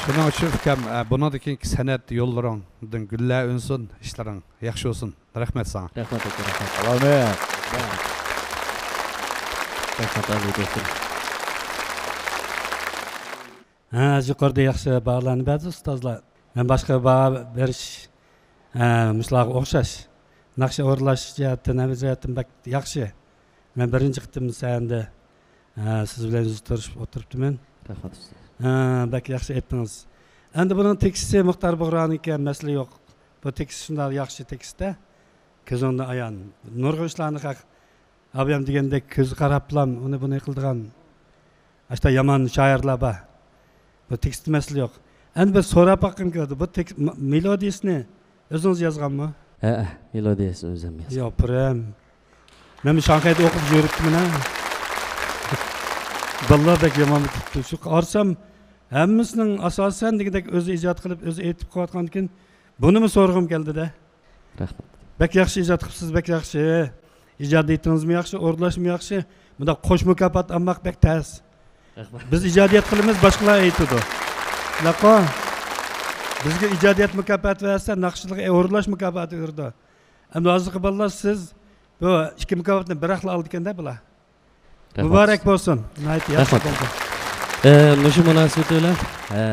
شۇنىڭ ئۈچۈن ئۇكام، ھە، بۇنىڭدىن كېيىنكى سەنئەت يوللىرىڭدىن گۈللەر ئۈنسۇن، ئىشلىرىڭ ياخشى بولسۇن. رەھمەت ساڭا. رەھمەت، ئاكا، رەھمەت. ئالامەت. رەھمەت، ئالىي دوستۇم. ھە، يۇقىرىدا ياخشى باھالارنى بەردى ئۇستازلار. مەن باشقا باھا بېرىش، ھە، مۇشۇلارغا ئوخشاش. ناخشا ئورۇنلاش جەھەتتىن، ھەممە جەھەتتىن بەك ياخشى. مەن بىرىنچى قېتىم سەھنىدە، ھە، سىز بىلەن يۈز تۇتۇشۇپ ئولتۇرۇپتىمەن. رەھمەت، ئۇستاز. ھە، بەك ياخشى ئېيتتىڭىز. ئەمدى بۇنىڭ تېكىستى مۇختار بۇغرانىڭكى، مەسىلە يوق. بۇ تېكىست شۇنداق ياخشى تېكىستتە. كۆزۈڭدىن ئايان. نۇرغۇن ئىشلارنى خەق ئابىيام دېگەندەك كۆزى قاراپلام ئۇنى بۇنى قىلىدىغان ئاشتا يامان شائىرلار بار. بۇ تېكىستتە مەسىلە يوق. ئەمدى بىر سوراپ باققۇم كېلىدۇ. بۇ تېكىست، م-، مېلودىيىسىنى ئۆزىڭىز يازغانمۇ؟ ھەئە، مېلودىيىسىنى ئۆزۈم يازغان. ياپرەم. مەن شاڭخەيدە ئوقۇپ يۈرۈپتىمەن ھە. بالىلار بەك يامان بىتىپتۇ. شۇ قارىسام، ھەممىسىنىڭ ئاساسەن دېگۈدەك ئۆزى ئىجاد قىلىپ، ئۆزى ئېيتىپ قىلىۋاتقاندىكىن، بۇنىمۇ سورىغۇم كەلدى-دە. رەھمەت. بەك ياخشى ئىجاد قىپسىز، بەك ياخشى. ئىجادىيىتىڭىزمۇ ياخشى، ئورۇنلاشمۇ ياخشى. مۇنداق قوش مۇكاپات ئالماق بەك تەس. رەھمەت. بىز ئىجادىيەت قىلىمىز، باشقىلار ئېيتىدۇ. لاقو. بىزگە ئىجادىيەت مۇكاپاتى بەرسە، ناخشىچىلىققا ئورۇنلاش مۇكاپاتى بېرىدۇ. ئەمدى ھازىرقى بالىلار، سىز بۇ ئىككى مۇكاپاتنى بىراقلا ئالىدىكەن-دە بۇلار. رەھمەت. مۇبارەك بولسۇن. ناھايىتى ياخشى رەھمەت. بولدى. ئە، مۇشۇ مۇناسىۋىتى بىلەن، ئە،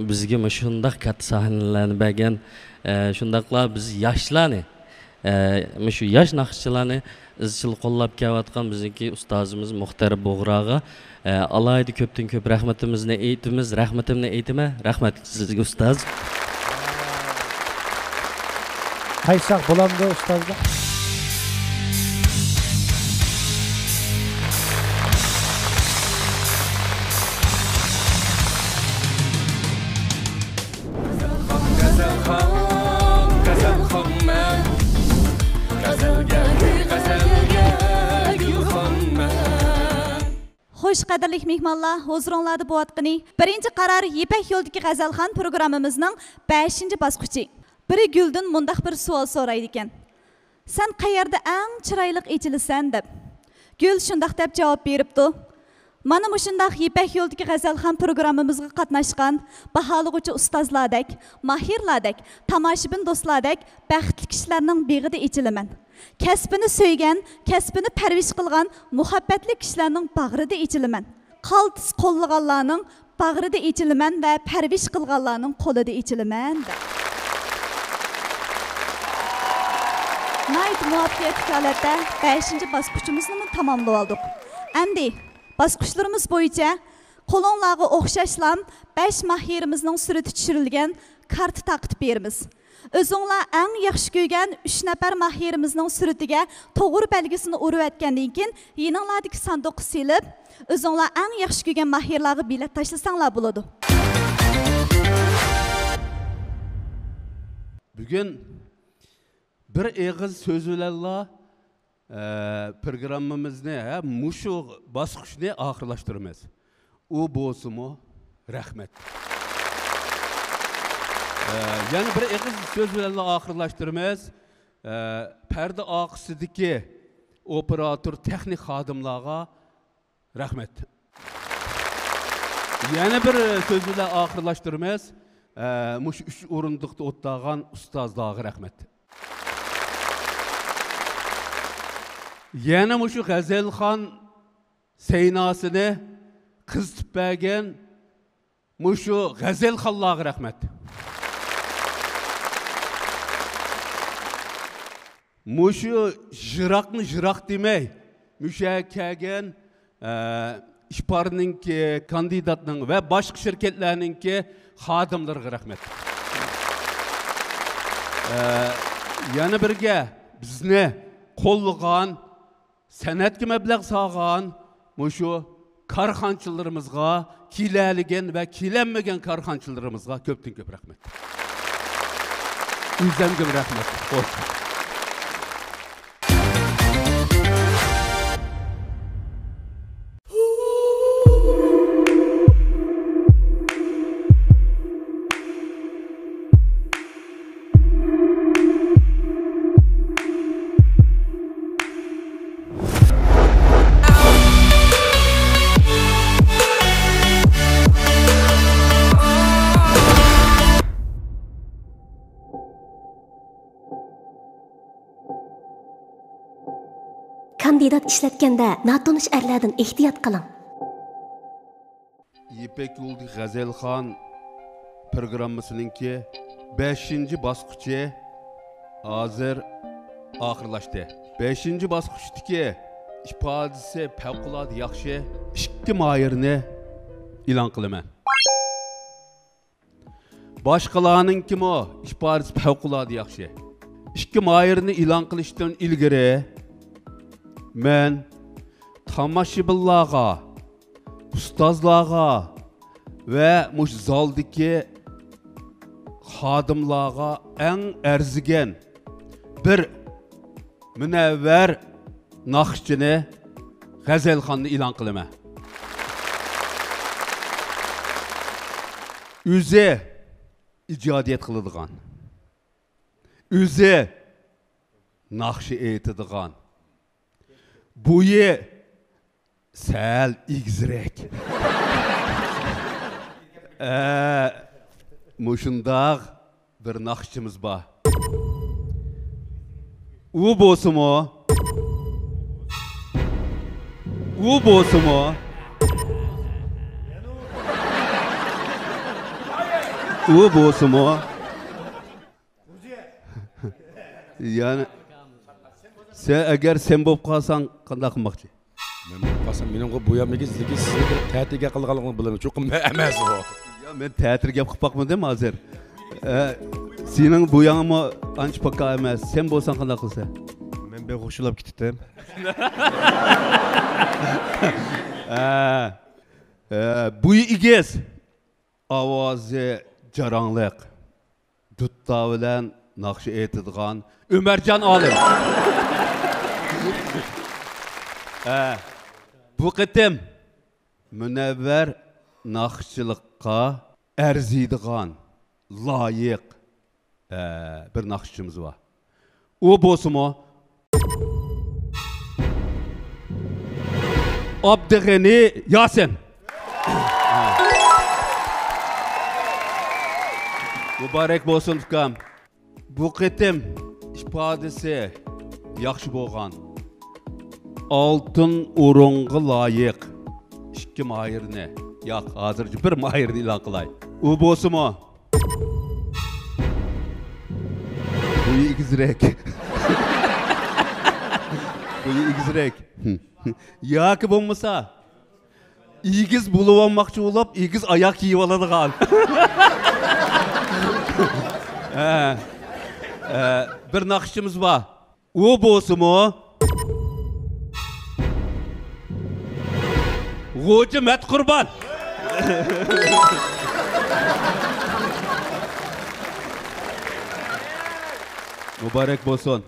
بىزگە مۇشۇنداق كاتتا سەھنىلەرنى بەرگەن، ئە، شۇنداقلا بىز ياشلارنى، ئە، مۇشۇ ياش ناخشىچىلارنى ئىزچىل قوللاپ كېلىۋاتقان بىزنىڭكى ئۇستازىمىز مۇختەر بۇغراغا، ئە، ئالاھىدە كۆپتىن كۆپ رەھمىتىمىزنى ئېيتىمىز، رەھمىتىمنى ئېيتىمەن. رەھمەت سىزگە، ئۇستاز. قايساق بولامدۇ، ئۇستازلار؟ غەزەلخان، غەزەلخانمەن. غەزەلگە، غەزەلگە گۈلخانمەن. خوش، قەدىرلىك مېھمانلار، ھۇزۇرۇڭلاردا بولۇۋاتقىنى بىرىنچى قارار يىپەك يولىدىكى غەزەلخان پروگراممىمىزنىڭ بەشىنچى باسقۇچى. بىرى گۈلدىن مۇنداق بىر سوئال سورايدىكەن. سەن قەيەردە ئەڭ چىرايلىق ئېچىلىسەن؟ دەپ. گۈل شۇنداق دەپ جاۋاب بېرىپتۇ. مانا مۇشۇنداق يىپەك يولىدىكى غەزەلخان پروگراممىمىزغا قاتناشقان باھالىغۇچى ئۇستازلاردەك، ماھىرلاردەك، تاماشىبىن دوستلاردەك بەختلىك كىشىلەرنىڭ بېغىدا ئېچىلىمەن. كەسپىنى سۆيگەن، كەسپىنى پەرۋىش قىلغان مۇھەببەتلىك كىشىلەرنىڭ باغرىدا ئېچىلىمەن. قالتىس قوللىغانلارنىڭ باغرىدا ئېچىلىمەن ۋە پەرۋىش قىلغانلارنىڭ قولىدا ئېچىلىمەن، دەپ. ناھايىتى مۇۋەپپەقىيەتلىك ھالەتتە بەشىنچى باسقۇچىمىزنىمۇ تاماملىۋالدۇق. ئەمدى باسقۇچلىرىمىز بويىچە قولۇڭلارغا ئوخشاشلا بەش ماھىرىمىزنىڭ سۈرىتى چۈشۈرۈلگەن كارتا تارقىتىپ بېرىمىز. ئۆزۈڭلار ئەڭ ياخشى كۆرگەن ئۈچ نەپەر ماھىرىمىزنىڭ سۈرىتىگە توغرا بەلگىسىنى ئۇرۇۋەتكەندىن كېيىن، يېنىڭلاردىكى ساندۇققا سېلىپ، ئۆزۈڭلار ئەڭ ياخشى كۆرگەن ماھىرلارغا بېلەت تاشلىساڭلار بولىدۇ. بۈگۈن بىر ئېغىز سۆز بىلەنلا، ئە، پروگراممىمىزنى، ھە، مۇشۇ باسقۇچنى ئاخىرلاشتۇرىمىز. ئۇ بولسىمۇ رەھمەت. ئە، يەنە بىر ئېغىز سۆز بىلەنلا ئاخىرلاشتۇرىمىز. ئە، پەردە ئارقىسىدىكى ئوپېراتور، تېخنىك خادىملارغا رەھمەت. يەنە بىر سۆز بىلەن ئاخىرلاشتۇرىمىز. ئە، مۇشۇ ئۈچ ئورۇندۇقتا ئولتۇرغان ئۇستازلارغا رەھمەت. يەنە مۇشۇ غەزەلخان سەيناسىنى قىزىتىپ بەرگەن مۇشۇ غەزەلخانلارغا رەھمەت. مۇشۇ يىراقنى يىراق دېمەي، مۇشۇ يەرگە كەلگەن، ئە، ئىپارنىڭكى، كاندىداتنىڭ ۋە باشقا شىركەتلەرنىڭكى خادىملىرىغا رەھمەت. ئە، يەنە بىرگە بىزنى قوللىغان، سەنئەتكە مەبلەغ سالغان مۇشۇ كارخانىچىلىرىمىزغا، كېلەلىگەن ۋە كېلەلمىگەن كارخانىچىلىرىمىزغا كۆپتىن كۆپ رەھمەت. ئۆزۈمگىمۇ رەھمەت. خوش. كاندىدات ئىشلەتكەندە ناتونۇش ئەرلەردىن ئېھتىيات قىلىڭ. يىپەك يولىدىكى غەزەلخان پروگراممىسىنىڭكى بەشىنچى باسقۇچى ھازىر ئاخىرلاشتى. بەشىنچى باسقۇچتىكى ئىپادىسى پەۋقۇلئاددە ياخشى ئىككى ماھىرنى ئېلان قىلىمەن. باشقىلارنىڭكىمۇ ئىپادىسى پەۋقۇلئاددە ياخشى. ئىككى ماھىرنى ئېلان قىلىشتىن ئىلگىرى مەن تاماشىبىنلارغا، ئۇستازلارغا ۋە مۇشۇ زالدىكى خادىملارغا ئەڭ ئەرزىگەن بىر مۇنەۋۋەر ناخشىچىنى، غەزەلخاننى ئېلان قىلىمەن. ئۆزى ئىجادىيەت قىلىدىغان، ئۆزى ناخشا ئېيتىدىغان، بويى سەل ئېگىزرەك. ئە، مۇشۇنداق بىر ناخشىچىمىز بار. ئۇ بولسىمۇ، ئۇ بولسىمۇ، ئۇ بولسىمۇ، يەنى، سەن ئەگەر سەن بولۇپ قالساڭ، قانداق قىلماقچى؟ مەن بولۇپ قالسام، مېنىڭغۇ بۇ يامىكى، لېكىن سىزنىڭ بىر تەتۈر گەپ قىلغانلىقىڭىزنى بىلىمەن، چوقۇم مەن ئەمەس بۇ. يا، مەن تەتۈر گەپ قىلىپ باقمىدىم ھازىر. ئە، سېنىڭ بويۇڭمۇ ئانچە پاكا ئەمەس. سەن بولساڭ قانداق قىلىسەن؟ مەن بىر خۇشلاپ كېتىتتىم. ئە، ئە، بويى ئېگىز. ئاۋازى جاراڭلىق، دۇتتا بىلەن ناخشا ئېيتىدىغان ئۆمەرجان ئالىم. ئە، بۇ قېتىم مۇنەۋۋەر ناخشىچىلىققا ئەرزىيدىغان، لايىق، ئە، بىر ناخشىچىمىز بار. ئۇ بولسىمۇ، ئابدۇغېنى ياسىن. مۇبارەك بولسۇن، ئۇكام. بۇ قېتىم ئىپادىسى ياخشى بولغان، ئالتۇن ئورۇنغا لايىق ئىككى ماھىرنى، ياق، ھازىرچە بىر ماھىرنى ئېلان قىلاي. ئۇ بولسىمۇ، بويى ئېگىزرەك. بويى ئېگىزرەك. ياكى بولمىسا، ئېگىز بولۇۋالماقچى بولۇپ، ئېگىز ئاياغ كىيىۋالىدىغان. ھە. ھە، بىر ناخشىچىمىز بار. ئۇ بولسىمۇ، غوجا مەتقۇربان. مۇبارەك بولسۇن.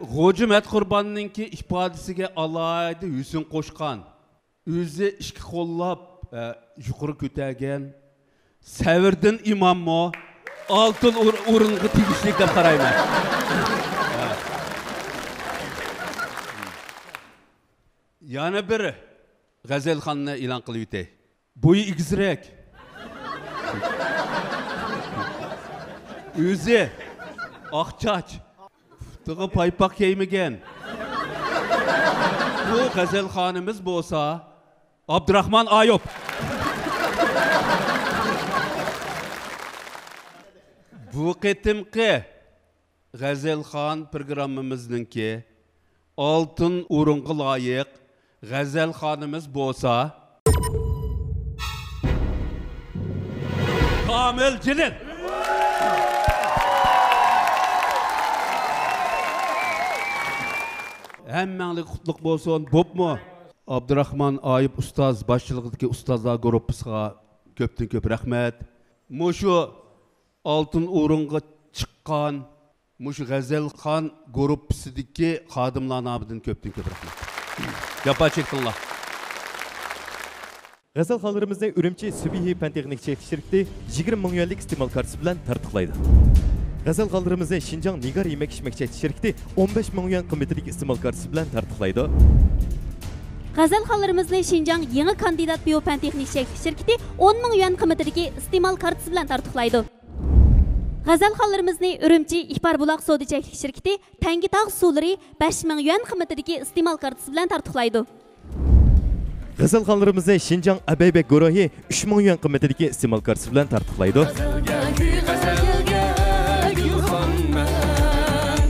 غوجا مەتقۇرباننىڭكى ئىپادىسىگە ئالاھىدە ھۆسن قوشقان، ئۆزى ئىككى قوللاپ، ئە، يۇقىرى كۆتەرگەن سەۋرىدىن ئىماممۇ ئالتۇن ئور-، ئورۇنغا تېگىشلىك دەپ قارايمەن. يەنە بىر غەزەلخاننى ئېلان قىلىۋېتەي. بويى ئېگىزرەك. ئۆزى ئاق چاچ. پۇتىغا پايپاق كىيمىگەن. بۇ غەزەلخانىمىز بولسا ئابدۇراخمان ئايۇپ. بۇ قېتىمقى غەزەلخان پروگراممىمىزنىڭكى ئالتۇن ئورۇنغا لايىق غەزەلخانىمىز بولسا كامىل جېلىل. ھەممەڭلارگە قۇتلۇق بولسۇن. بوپمۇ؟ ئابدۇراخمان ئايۇپ ئۇستاز باشچىلىقىدىكى ئۇستازلار گۇرۇپپىسىغا كۆپتىن كۆپ رەھمەت. مۇشۇ ئالتۇن ئورۇنغا چىققان مۇشۇ غەزەلخان گۇرۇپپىسىدىكى خادىملار نامىدىن كۆپتىن كۆپ رەھمەت. جاپا چەكتىڭلار. غەزەلخانلىرىمىزنى ئۈرۈمچى سۈبھى پەن تېخنىك چەكلىك شىركىتى يىگىرمە مىڭ يۈەنلىك ئىستېمال كارتىسى بىلەن تارتۇقلايدۇ. غەزەلخانلىرىمىزنى شىنجاڭ نىگار يېمەك ئىچمەك چەكلىك شىركىتى ئون بەش مىڭ يۈەن قىممىتىدىكى ئىستېمال كارتىسى بىلەن تارتۇقلايدۇ. غەزەلخانلىرىمىزنى شىنجاڭ يېڭى كاندىدات بىيو پەن تېخنىك چەكلىك شىركىتى ئون مىڭ يۈەن قىممىتىدىكى ئىستېمال كارتىسى بىلەن تارتۇقلايدۇ. غەزەلخانلىرىمىزنى ئۈرۈمچى ئىپار بۇلاق سودا چەكلىك شىركىتى تەڭگىتاغ سۇلىرى بەش مىڭ يۈەن قىممىتىدىكى ئىستېمال كارتىسى بىلەن تارتۇقلايدۇ. غەزەلخانلىرىمىزنى شىنجاڭ ئەبەيبەگ گۇرۇھى ئۈچ مىڭ يۈەن قىممىتىدىكى ئىستېمال كارتىسى بىلەن تارتۇقلايدۇ. غەزەلگە، غەزەلگە گۈلخانمەن.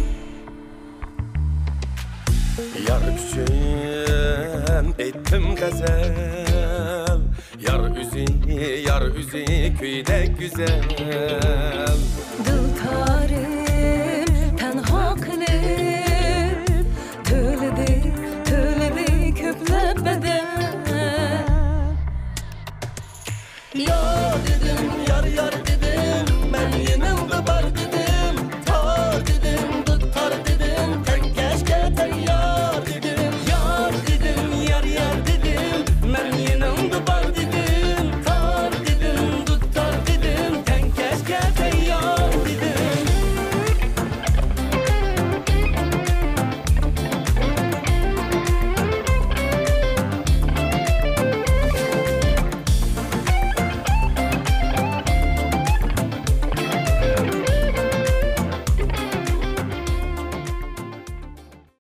يار ئۈچۈن ئېيتتىم غەزەل، يار ئۆزى، يار ئۆزى كۈيدەك گۈزەل. دىلتارىم